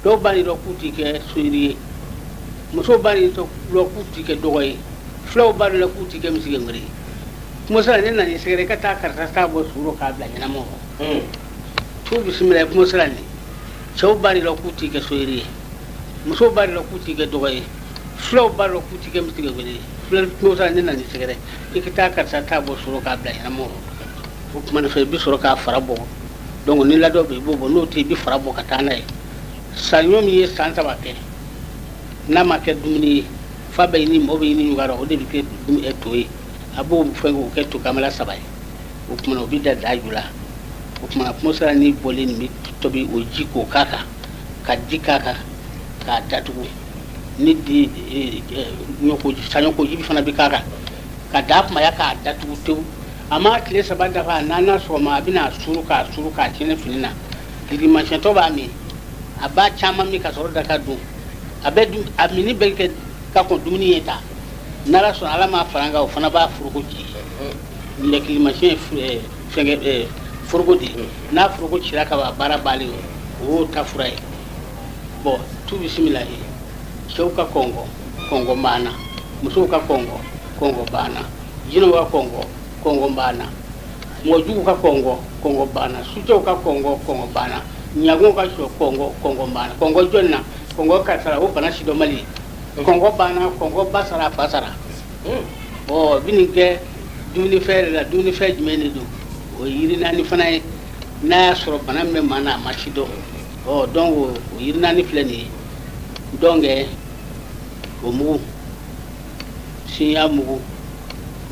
dɔw b'a dɔn k'u t'i kɛ soyiri ye, musow b'a dɔn k'u t'i kɛ dɔgɔ ye, fulaw b'a dɔn k'u t'i kɛ misigɛnwere ye. Kumasira ne nana i sɛgɛrɛ i ka taa karisa ta bɔ su rɔ k'a bila ɲɛnama rɔ. Tu bisimila ye kumasira ni cɛw b'a dɔn k'u t'i kɛ soyiri ye, musow b'a dɔn k'u t'i kɛ dɔgɔ ye. Fulaw b'a dɔn k'u ti kɛ misi wele ye. Fula kungo ne nana i sɛgɛrɛ, i ka taa karisa ta bɔ sɔrɔ k'a bila ɲɛnama o tuma na fɛ, i bɛ sɔrɔ k'a fara bɔ. Donc ni ladɔ bɛ, i b'o bɔ, n'o tɛ, i bɛ fara bɔ ka taa n'a ye. Saɲɔ min ye san 3 kɛ, n'a ma kɛ dumuni ye, fa bɛ ɲini, mɔgɔ bɛ ɲini ɲugun o de bɛ kɛ to ye. A b'o fɛn k'o kɛ to kamala 3 ye. O tuma na, o bɛ da da ju la. O tuma na, kungo ni bɔlen nin bɛ tobi, o ji k'o k'a kan, ka ji k'a kan k'a datugu. Ni di ɲɔko saɲɔko ji fana bɛ k'a kan ka da kumaya k'a datugu tewu. A ma tile 3 dafa, a naaninan sɔgɔma, a bɛna suru k'a suru k'a tiɲɛ fini na. Girimasiyɛntɔ b'a min, a b'a caman min ka sɔrɔ da ka dun. A bɛ dun, a mini bɛ kɛ ka kɔn dumuni ye ta. N'ala sɔnna, ala m'a fara an kan, o fana b'a foroko ci. Lɛkilimasiyɛn ye fɛnkɛ foroko de ye. N'a foroko cira ka ban, baara bannen, o y'o ta fura ye. Bɔn, tu bisimila ye. Cɛw ka kɔngɔ, kɔngɔ banna. Musow ka kɔngɔ, kɔngɔ banna. Jinɛw ka kɔngɔ, kɔngɔ banna. Mɔgɔ jugu ka kɔngɔ, kɔngɔ banna. Sucɛw ka kɔngɔ, kɔngɔ banna. Ɲagow ka sɔ kɔngɔ, kɔngɔ banna. Kɔngɔ jɔn na? Kɔngɔ karisa, o bana sidɔnbali ye. Kɔngɔ banna, kɔngɔ ba sara, a fa sara. Ɔ, bi nin kɛ dumunifɛn yɛrɛ la. Dumunifɛn jumɛn de don? O ye yiri naani fana ye. N'a y'a sɔrɔ bana min bɛ maa na, a ma si dɔn. Ɔ, donc o yiri naani filɛ nin ye. Donc o mugu, sinya mugu,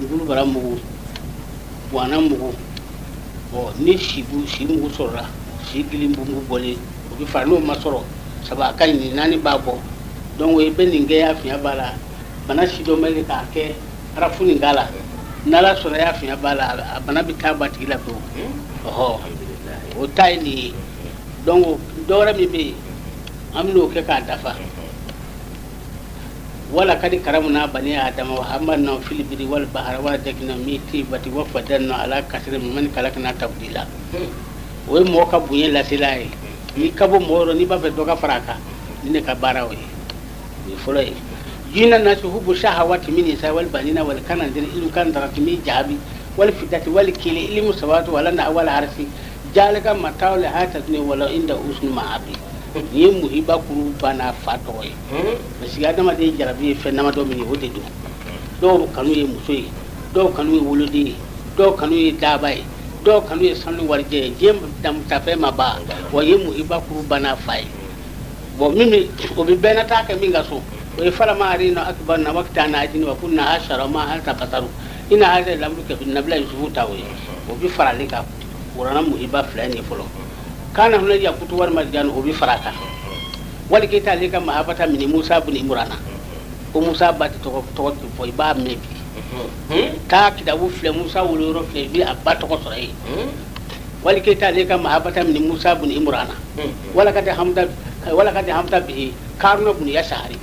ngulubara mugu, buwana mugu. Ɔ, ni sibu si mugu sɔrɔla, si gili mugu bɔlen, o bɛ fara. N'o ma sɔrɔ, saba a ka ɲi, nin naani b'a bɔ. Donc i bɛ nin kɛ, y'a fiɲɛ b'a la, bana sidɔnbali, k'a kɛ arafu nin k'a la. N'ala sɔnna, y'a fiɲɛ b'a la, a bana bɛ taa ba tigi la pewu. Ɔhɔ, o ta ye nin ye. Donc dɔwɛrɛ min bɛ yen, an bɛn'o kɛ k'a dafa. Wala kadi karamuna bani adama wa hamalna fil birri wal bahri wa razaqna min tayyibati wa faddalna ala kasirin mimman khalaqna tafdila. O ye mɔgɔ ka bonya lasela ye. N'i ka bɔ mɔgɔ yɔrɔ, n'i b'a fɛ dɔ ka fara a kan, ni ne ka baara o ye, o ye fɔlɔ ye. Jina nasi hubu shahawati min nisa wal banina wal kanadiri ilmu kandarati min jahabi wal fidati wal kili ilmu sabatu wala na wal harsi jalika mata'ul hayati dunya wala inda usnu ma'abi. Nin ye muhiba kuru ba n'a fa tɔgɔ ye, parce que adamaden jarabi ye fɛn damadɔ min ye, o de don. Dɔw kanu ye muso ye, dɔw kanu ye woloden ye, dɔw kanu ye daba ye, dɔw kanu ye sanu warijɛ ye. Diɲɛ damutafɛn ma ban wa. Ye muhiba kuru ba n'a fa ye. Bon, min bɛ o bɛ bɛɛ na taa kɛ min ka so, o ye falama arina akibar na wakita na ajini wa kunna hashara ma halta basaru ina hada lamru kɛ nabila Yusufu ta. O ye o bɛ faralen kan kuranna muhiba fila in ye fɔlɔ. Kana huna yakutu wal marjan, o bɛ fara kan. Wali keyita ale ka mahabata mini Musa bin Imurana, ko Musa ba tɛ tɔgɔ tɔgɔ tɛ fɔ, i b'a mɛn bi. Taa kitabu filɛ, Musa woloyɔrɔ filɛ, i bɛ a ba tɔgɔ sɔrɔ yen. Wali keyita ale ka mahabata mini Musa bin Imurana. Wala ka hamda, wala ka hamda bihi Karuna bin Yasari.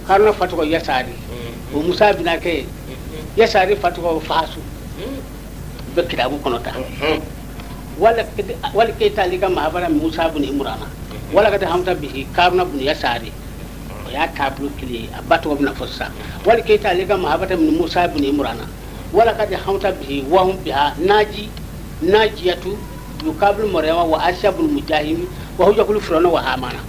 Karuna fa tɔgɔ Yasari, o Musa bina kɛ Yasari fa tɔgɔ Fasu, bɛ kitabu kɔnɔ ta. Wali keyita ale ka mahabata Musa bin Imurana. Wala ka hamda bihi Karuna bin Yasari, o y'a taabolo kelen ye. A ba tɔgɔ bɛna fɔ sisan. Wali keyita ale ka mahabata min Musa bin Imurana. Wala ka hamta bihi wahum biha naji najiyatu yukabilu Maryama wa Asiya bin Mujahimi wa hujakulu Firawuna wa Hamana.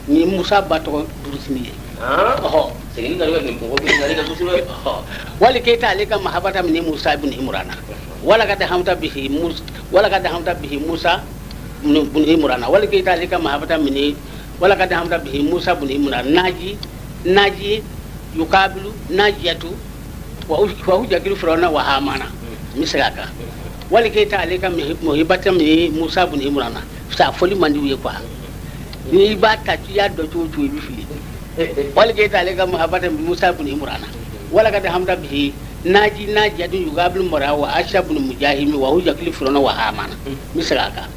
Ni Musa ba tɔgɔ durusini ye. Ɔhɔ. Segin ka nin mɔgɔ bɛ ɲininkali kɛ kosɛbɛ. Wali keyita ale ka mahabata min Musa bin Imurana. Wala ka hamta bihi Musa, wala ka hamta bihi Musa bin Imurana. Wali keyita ale ka mahabata min, wala ka hamta bihi Musa bin Imurana naji naji yukabilu najiyatu wa hujakilu Firawuna wa Hamana. N bɛ segin a kan. Wali keyita ale ka muhibata min Musa bin Imurana. Sa fɔli man di u ye quoi. N'i b'a ta, i y'a dɔn cogo o cogo, i bɛ fili. Wali keyita ale ka mahabata min Musa bin Imurana. Wala ka hamta bihi naji najiyatu yukabilu mara wa Asiya bin Mujahimi wa hujakili Firawuna wa Hamana. N bɛ segin a kan.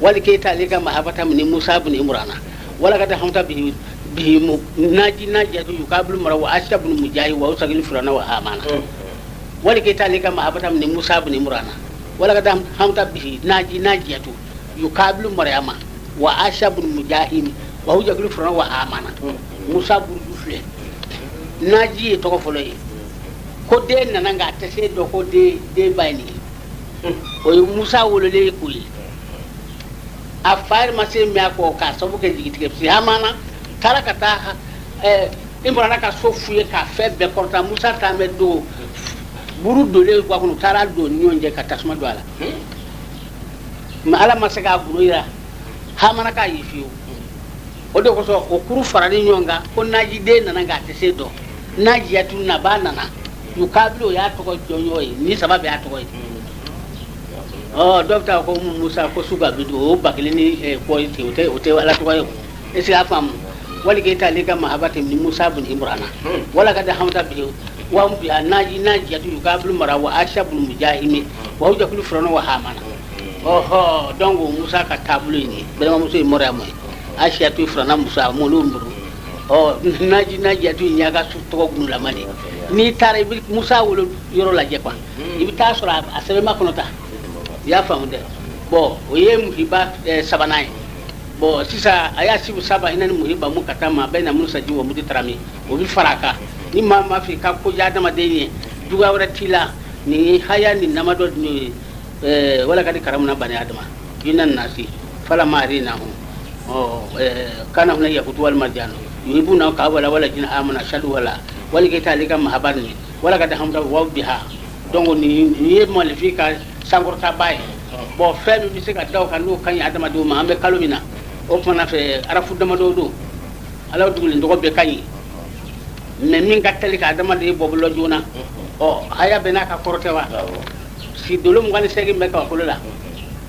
Wali keyita ale ka mahabata min Musa bin Imurana. Wala ka hamta bihi bihi naji najiyatu yukabilu mara wa Asiya bin Mujahimi wa hujakili Firawuna wa Hamana. Wali keyita ale ka mahabata min Musa bin Imurana. Wala ka hamta bihi naji najiyatu yukabilu Maryama wa Asiya bin Mujahimi wa hujakili Firawuna wa Hamana. Musa buruju filɛ, naji ye tɔgɔ fɔlɔ ye. Ko den nana, nka a tɛ se dɔn ko den ba ye nin ye. O ye Musa wololen ye k'o ye. A fa yɛrɛ ma se mɛn a kɔ k'a sababu kɛ jigitigɛ. Parce que Hamana taara ka taa Imurana ka so fouillé k'a fɛn bɛɛ kɔrɔta. Musa taa bɛ don buru donlen ga kɔnɔ, u taara don ni ɲɔgɔn cɛ ka tasuma don a la. Mais Ala ma se k'a gundo yira Hamana k'a ye fiyewu. O de kosɔn o kuru farali ɲɔgɔn kan ko najiden nana, nka a tɛ se dɔn. Najiyatu naba nana yukabilu, o y'a tɔgɔ jɔnjɔn ye, ni saba bɛɛ y'a tɔgɔ ye. Ɔ dɔw bɛ taa ko Musa ko su ka bi don o 1000 ni kɔ ten, o tɛ Ala tɔgɔ ye. O est ce que a faamu? Wali k'e t'ale ka mahaba tɛ ni Musa bin Imrana wala ka da hamta bi wa bi naji najiyatu yukabilu mara wa asha bin mujahimi wa hujakulu furana wa hamana. Ɔhɔ, donc Musa ka taabolo ye nin ye. Balimamuso ye Mɔriyamu ye, Asiyatu furana Musa mɔlu nburu. Ɔ naji najiyatu in y'a ka su tɔgɔ gundulama de ye. N'i taara, i bɛ Musa wolo yɔrɔ lajɛ quoi, i bɛ taa sɔrɔ a sɛbɛnba kɔnɔ ta. I y'a faamu dɛ? Bon, o ye muhiba sabanan ye. Bon, sisan a y'a sibu saba ina ni muhiba mu ka taa ma bɛɛ na musa ji wa muti tarami, o bɛ fara a kan. Ni maa ma fɛ i ka ko diya adamaden ye, juguya wɛrɛ t'i la, nin ye haya ni namadɔ ni wala ka di karamuna bani adama yina nasi fala maari na hu ɔ kana huna yakutu wal marjanu yuhibuna ka wala wala jina amana shadu wala wali ke taali ka mahabar ni wala ka da hamda wa biha. Donc nin ye malifi ka sankɔrɔtaba ye. Bon, fɛn min bɛ se ka da o kan, n'o ka ɲi adamadenw ma, an bɛ kalo min na, o kumana fɛ arafu damadɔ don, Ala dugulen tɔgɔ bɛɛ ka ɲi, mais min ka teli ka adamaden bɔ bolo joona, ɔ haya bɛɛ n'a ka kɔrɔ tɛ wa? Si dolo 28 bɛ kabakolo la,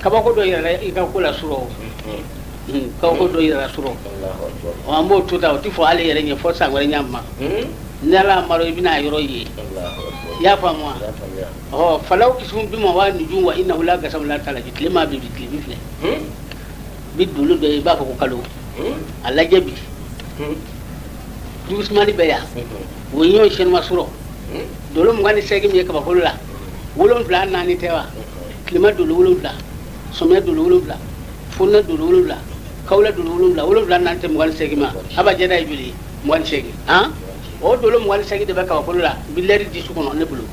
kabako dɔ yɛrɛ i ka ko la surɔ, kabako dɔ yɛrɛ surɔ. Ɔ an b'o to tan, o ti fɔ ale yɛrɛ ɲɛ fɔ san wɛrɛ ɲa ma. Ni Ala maro, i bɛna a yɔrɔ ye. I y'a faamu wa? Ɔ falaw kisimu bi ma wa nuju wa innahu la gasamu la talaji. Tile ma bi, tile bi filɛ bi, dolo dɔ ye, i b'a fɔ ko kalo a lajɛ bi, dugusumani bɛ yan, o ye ɲɔgɔn sɛnɛma surɔ. Dolo 28 min ye kabakolo la, 7 naani tɛ wa? Tilema dolo 7, sɔmiya dolo 7, fonɛnɛ dolo 7, kawula dolo 7, 7 naani tɛ 28 ma? Abajada ye joli ye? 28. Han, o dolo 28 de bɛ kabakolo la. N bɛ lɛri di su kɔnɔ ne bolo.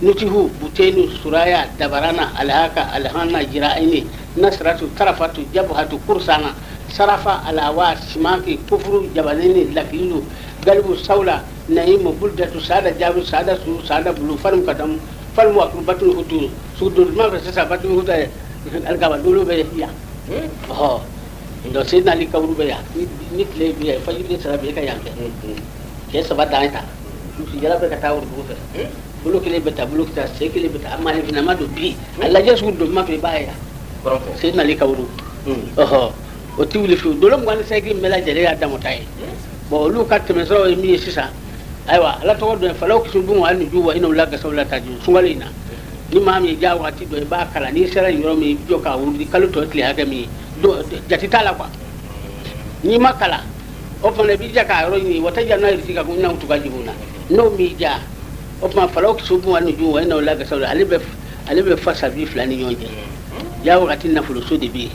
Nutihu butenu suraya dabarana alhaka alhana jira'ini nasratu tarafatu jabhatu kursana sarafa alawa simaki kufuru jabanini lakililu galibu sawla nahimu buldatu sada jabu sada su sada bulu farum kadam farum wakuru batun hutu su dolo ma fɛ sisan batun hutu alikaba dolo bɛ yan. Ɔhɔ, donc Seydina Ali kaburu bɛ yan. Ni tile bi yan, fajiri de sara bi, e ka yan kɛ cɛ saba dan ta, misijala bɛ ka taa worodugu fɛ, bolo kelen bɛ taa, bolo ta sen kelen bɛ taa, a maaninfinna ma don bi a lajɛ sugu don ma fɛ, i b'a ye yan Seydina Ali kaburu. Ɔhɔ, o ti wuli fiyewu. Dolo 28 bɛɛ lajɛlen y'a damata ye. Bon, olu ka tɛmɛsiraw ye min ye sisan, ayiwa, Ala tɔgɔ dɔ ye falaw kisi dun wa nuju wa innahu la gasaw la taji. Sunkalo in na, ni maa min ja waati dɔ, i b'a kalan. N'i sera yen yɔrɔ min, i bɛ jɔ k'a wurudi kalo tɔ tile hakɛ min ye, jate t'a la quoi. N'i ma kalan, o fana i b'i ja k'a yɔrɔ ɲini. Wata ja n'a yɛrɛ ka ko n'aw tuga jiginna, n'o m'i ja, o tuma falaw kisi dun wa nuju wa innahu la gasaw la. Ale bɛ fa sabi fila ni ɲɔgɔn cɛ ja wagati nafoloso de bɛ yen.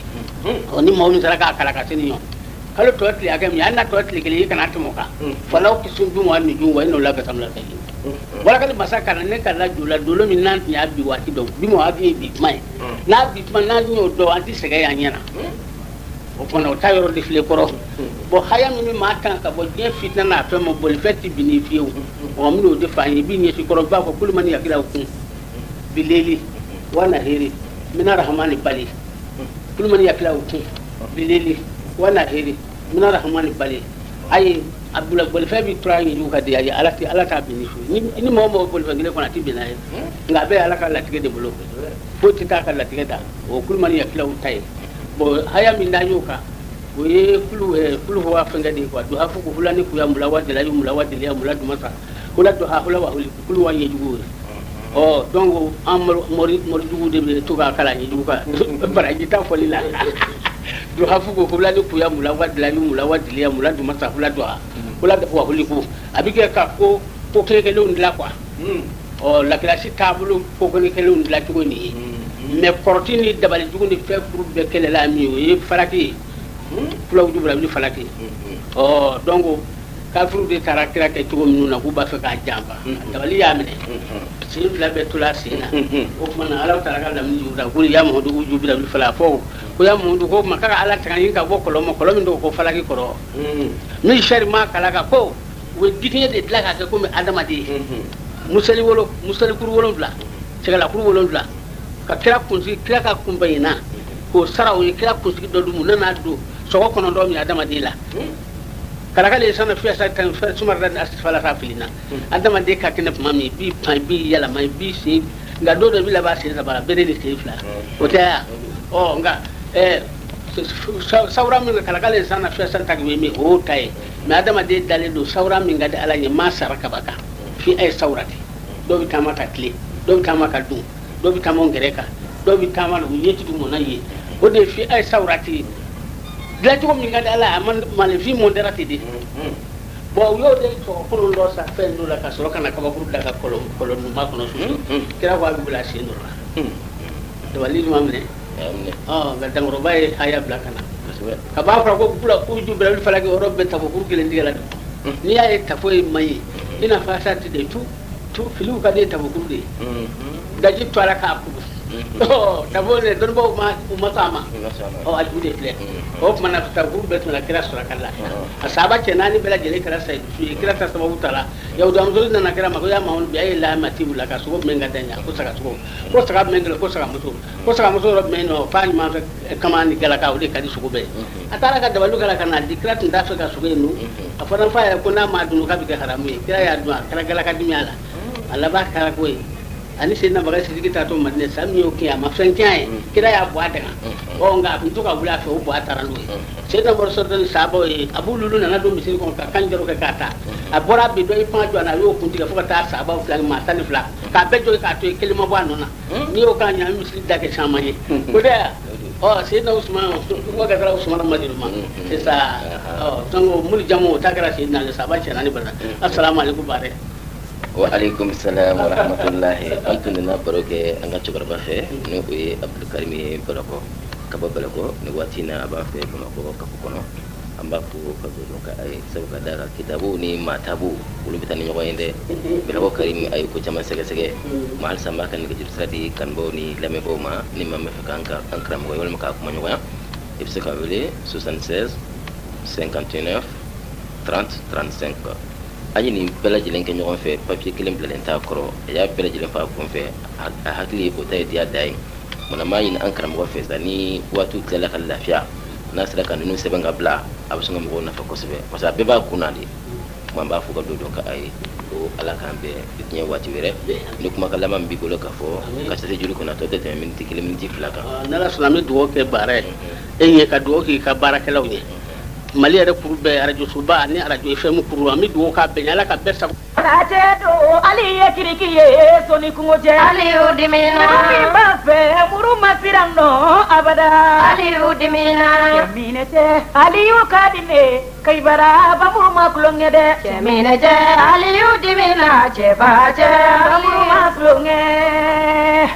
Ɔ ni mɔgɔ min sera k'a kalan ka se ni ɲɔgɔn kalo tɔ tile hakɛ min, hali n'a tɔ tile kelen, i kana tɛmɛ o kan. Falaw kisi dun wa nuju wa innahu la gasaw la taji. Walakali masa kana ne ka la jola dolo min n'an tun y'a bi waati dɔn bi, mɔgɔ hakili ye bi kuma ye, n'a bi kuma n'an y'o dɔn, an ti sɛgɛn yan ɲɛna. O fana o ta yɔrɔ de filɛ kɔrɔ. Bon, haya min bɛ maa kan ka bɔ diɲɛ fitina n'a fɛn ma, bolifɛn ti bin ni fiyewu. Ɔ n bɛn'o de fɔ an ye. I b'i ɲɛsin kɔrɔ, i b'a fɔ kulumani yakila kun bileli wa naheri mina rahamani bali kulumani yakila kun bileli wa naheri mina rahamani bali. Ayi, a bila bolifɛn bi tura ɲɛ ka di a ye. Ala tɛ, Ala t'a bin ni fiyewu. Ni mɔgɔ mɔgɔ bolifɛn kelen kɔnɔ, a ti bin n'a ye, nka a bɛɛ ye Ala ka latigɛ de bolo, foyi tɛ taa ka latigɛ da. O kulumani yakilaw ta ye. Bon, haya min da y'o kan, o ye kulu kulu wa fɛnkɛ de ye quoi. Duha fuku hula ni kuya mula wa delayu mula wa deliya mula dumasa hula duha hula wa huli kulu wa ɲɛjugu ye. Ɔ donc an mori mori jugu de bɛ to k'a kalan ɲɛjugu kan baraji t'a fɔli la. Duha fuku hula ni kuya mula wa delayu mula wa deliya mula dumasa hula duha hula wa huli ku a bɛ kɛ ka ko ko kelen kelenw dilan quoi. Ɔ lakilasi taabolo ko kelen kelenw dilan cogo nin ye, mais kɔrɔti ni dabali jugu ni fɛn kuru bɛɛ kɛlɛla min ye, o ye falaki ye, fulaw jubila ni falaki. Ɔ donc kafiru de taara kira kɛ cogo minnu na k'u b'a fɛ k'a janfa, dabali y'a minɛ, sen fila bɛɛ tola sen na. O tuma na Ala taara ka lamini jugu ko ya Muhamadu u jubila bi fala fɔ ko ya Muhamadu ko ma k'a ka Ala tanga ɲini ka bɔ kɔlɔn ma, kɔlɔn min tɔgɔ ko falaki kɔrɔ. Min sari ma kala ka ko U ye dikiɲɛ de dilan k'a kɛ komi adamaden musali wolo musalikuru 7 cɛgalakuru 7 ka kira kunsigi kira ka kunbayina k'o sara u ye kira kunsigi dɔ dun u nana don sɔgɔ 9 min adamaden la kalakale sana fiya sa tan fɛn sumara ni asifala sa filina adamaden ka kɛnɛ tuma min i b'i pan i b'i yɛlɛma i b'i sen nka don dɔ i bɛ laban sen 3 la bere ni sen 2 o tɛ ya ɔ nka sawura min kalakale sana fiya sa tan min o y'o ta ye mɛ adamaden dalen don sawura min ka di ala ɲɛ maa sara kaba kan fi a ye sawura ten dɔw bɛ taama ka tilen dɔw bɛ taama ka dun dɔw bɛ taama gɛrɛ kan dɔw bɛ taama u ɲɛ ti mɔna ye o de ye fi a ye sawura ten dilancogo min ka di ala ye a man maaninfin mɔndɛra ten de bɔn u y'o de sɔgɔ kolon dɔ sa fɛn dɔ la ka sɔrɔ ka na kabakuru da ka kɔlɔn numa kɔnɔ su kira ko a bɛ bila a sen dɔ la dabali ɲuman minɛ nka dankɔrɔba ye haya bila ka na ka b'a fɔra ko bula k'u ju bila falaki yɔrɔ bɛɛ tafokuru kelen tigɛ la n'i y'a ye tafo ye man ye i n'a fɔ asa ti de tu tu filiw ka di ye tafokuru de ye daji to a la k'a kuru tafo de dɔnnibaaw ma u ma sɔn a ma ɔ a ju de filɛ o tuma na tafokuru bɛɛ tun na kira sɔrɔ ka lafiya a sahaba cɛ 4 bɛɛ lajɛlen kɛra sayidusu ye kira ta sababu ta la yahudamuso nana kira ma ko ya Mamadu bi a ye lahamati la ka sogo jumɛn ka da ɲɛ ko saga sogo ko saga jumɛn kɛlɛ ko sagamuso ko sagamuso yɔrɔ jumɛn nɔ fa ɲuman fɛ kama ni galaka o de ka di sogo bɛɛ ye a taara ka dabali kala ka n'a di kira tun t'a fɛ ka sogo in dun a fɔra fa ye ko n'a m'a dun k'a bɛ kɛ haramu ye kira y'a dun a kɛra galaka dimi a la a laban kɛra ko ye ani Seydina Bakari Sidiki taatɔ Madinɛ san min y'o kɛ a ma fɛn kɛ a ye kira y'a bɔ a daga ɔ nka a tun to ka wuli a fɛ o bɔ a taara n'o ye Seydina Umaru sɔrɔ ni sahabaw ye Abu Lulu nana don misiri kɔnɔ ka kan jɔrɔ kɛ k'a ta a bɔra bi dɔ i pan jɔ a la a y'o kun tigɛ fo ka taa sahabaw fila maa 12 k'a bɛɛ jɔ k'a to yen kelen ma bɔ a nɔ na n'i y'o k'a ɲɛ misiri da kɛ caman ye ko dɛ ɔ Seydina Usman ko ka kɛra Usman Madiru ma c'est ça ɔ donc mulu jamu o ta kɛra Seydina Ali sahaba cɛ 4 bɛɛ assalamu alaikum bare. Wa alaikum salam wa rahmatullahi. An tun nana baro kɛ an ka cɛkɔrɔba fɛ n'o o ye Abdulkarim ye Balɔkɔ ka bɔ Balɔkɔ ni waati in na a b'an fɛ Bamakɔ kafo kɔnɔ an b'a fo ka don ka a ye sabu ka d'a kan kitabu ni maatabu olu bɛ taa ni ɲɔgɔn ye dɛ Balɔkɔ Karim a ye ko caman sɛgɛsɛgɛ ma halisa an b'a ka nɛgɛjuru sira di kanubaaw ni lamɛnbaaw ma ni maa min bɛ fɛ k'an ka an karamɔgɔ ye walima k'a kuma ɲɔgɔnya i bɛ se ka wele 76 59 30 35 an ye nin bɛɛ lajɛlen kɛ ɲɔgɔn fɛ papiye kelen bilalen t'a kɔrɔ a y'a bɛɛ lajɛlen fa kun fɛ a hakili ye o ta ye diya da ye munna m'a ɲini an karamɔgɔ fɛ sa ni waatiw tilala ka lafiya n'a sera ka ninnu sɛbɛn ka bila a bɛ sɔn ka mɔgɔw nafa kosɛbɛ parce que a bɛɛ b'a kun na de kuma b'a fɔ ka don ka a ye ko ala k'an bɛn diɲɛ waati wɛrɛ ni kumakan laban min b'i bolo ka fɔ ka se juru kɔnɔ tɔ tɛ tɛmɛ miniti 1 miniti 2 kan. N'ala sɔnna an bɛ dugawu kɛ baara ye e ɲɛ ka dugawu k'i ka baarakɛlaw ye Mali yɛrɛ kuru bɛɛ arajo soba ani arajo FM kuru an bɛ dugawu k'a bɛɛ ɲɛ ala ka bɛɛ sago. Cɛ don Ali ye kiriki ye soni kungo cɛ Aliyu dimina min b'a fɛ muru ma siran nɔ abada Aliyu dimina minɛ cɛ Aliyu ka di ne Kayibara bamuru ma tulonkɛ dɛ cɛ minɛ cɛ Aliyu dimina cɛba cɛ bamuru ma tulonkɛ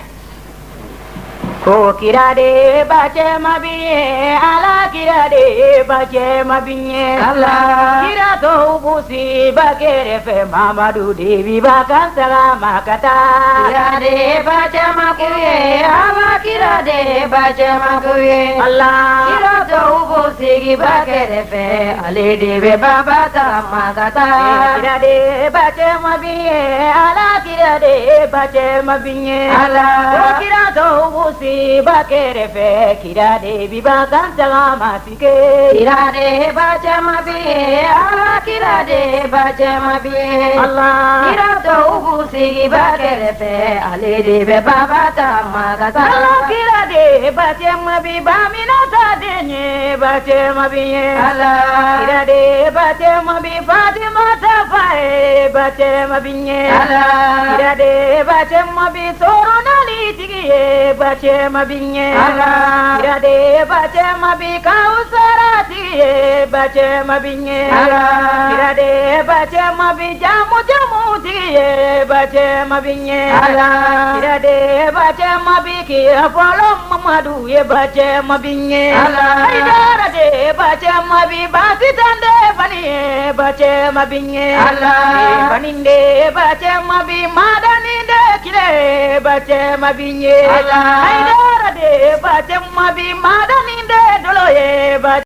ko kira de ba cɛ ma bi ye ala kira de ba cɛ ma bi ye Allah kira tɔw busi ba kɛrɛfɛ Mamadu de bi ba kan salama ka taa kira de ba cɛ ma ku ye ala kira de ba cɛ ma ku ye Allah kira tɔw b'u sigi ba kɛrɛfɛ ale de bɛ baba sama ka taa kira de ba cɛ ma bi ye ala kira de ba cɛ ma bi ye Allah ko kira tɔw busi ba kɛrɛfɛ kira de bi ba kan salama sike kira de ba cɛ ma bi ye ala kira de ba cɛ ma bi ye Allah kira tɔw b'u sigi ba kɛrɛfɛ ale de bɛ baba sama ka taa ala kira de ba cɛ ma bi ba minata den ye ba cɛ ma bi ye Allah kira de ba cɛ ma bi Fatima ta fa ye ba cɛ ma bi ye Allah kira de ba cɛ ma bi sɔrɔ nali tigi ye ba cɛ ma bi ye Allah kira de ba cɛ ma bi kawusara tigi ye ba cɛ ma bi ye Allah kira de ba cɛ ma bi jamu jamu tigi ye ba cɛ ma bi ye Allah kira de ba cɛ ma bi kira fɔlɔ Mamadu ye ba cɛ ma bi ye Allah Hayidara de ba cɛ ma bi Basitan de bani ye ba cɛ ma bi ye Allah bani de ba cɛ ma bi Madani de kire ba cɛ ma bi ye Allah Hayidara de ba cɛ ma bi Madani de dolo ye ba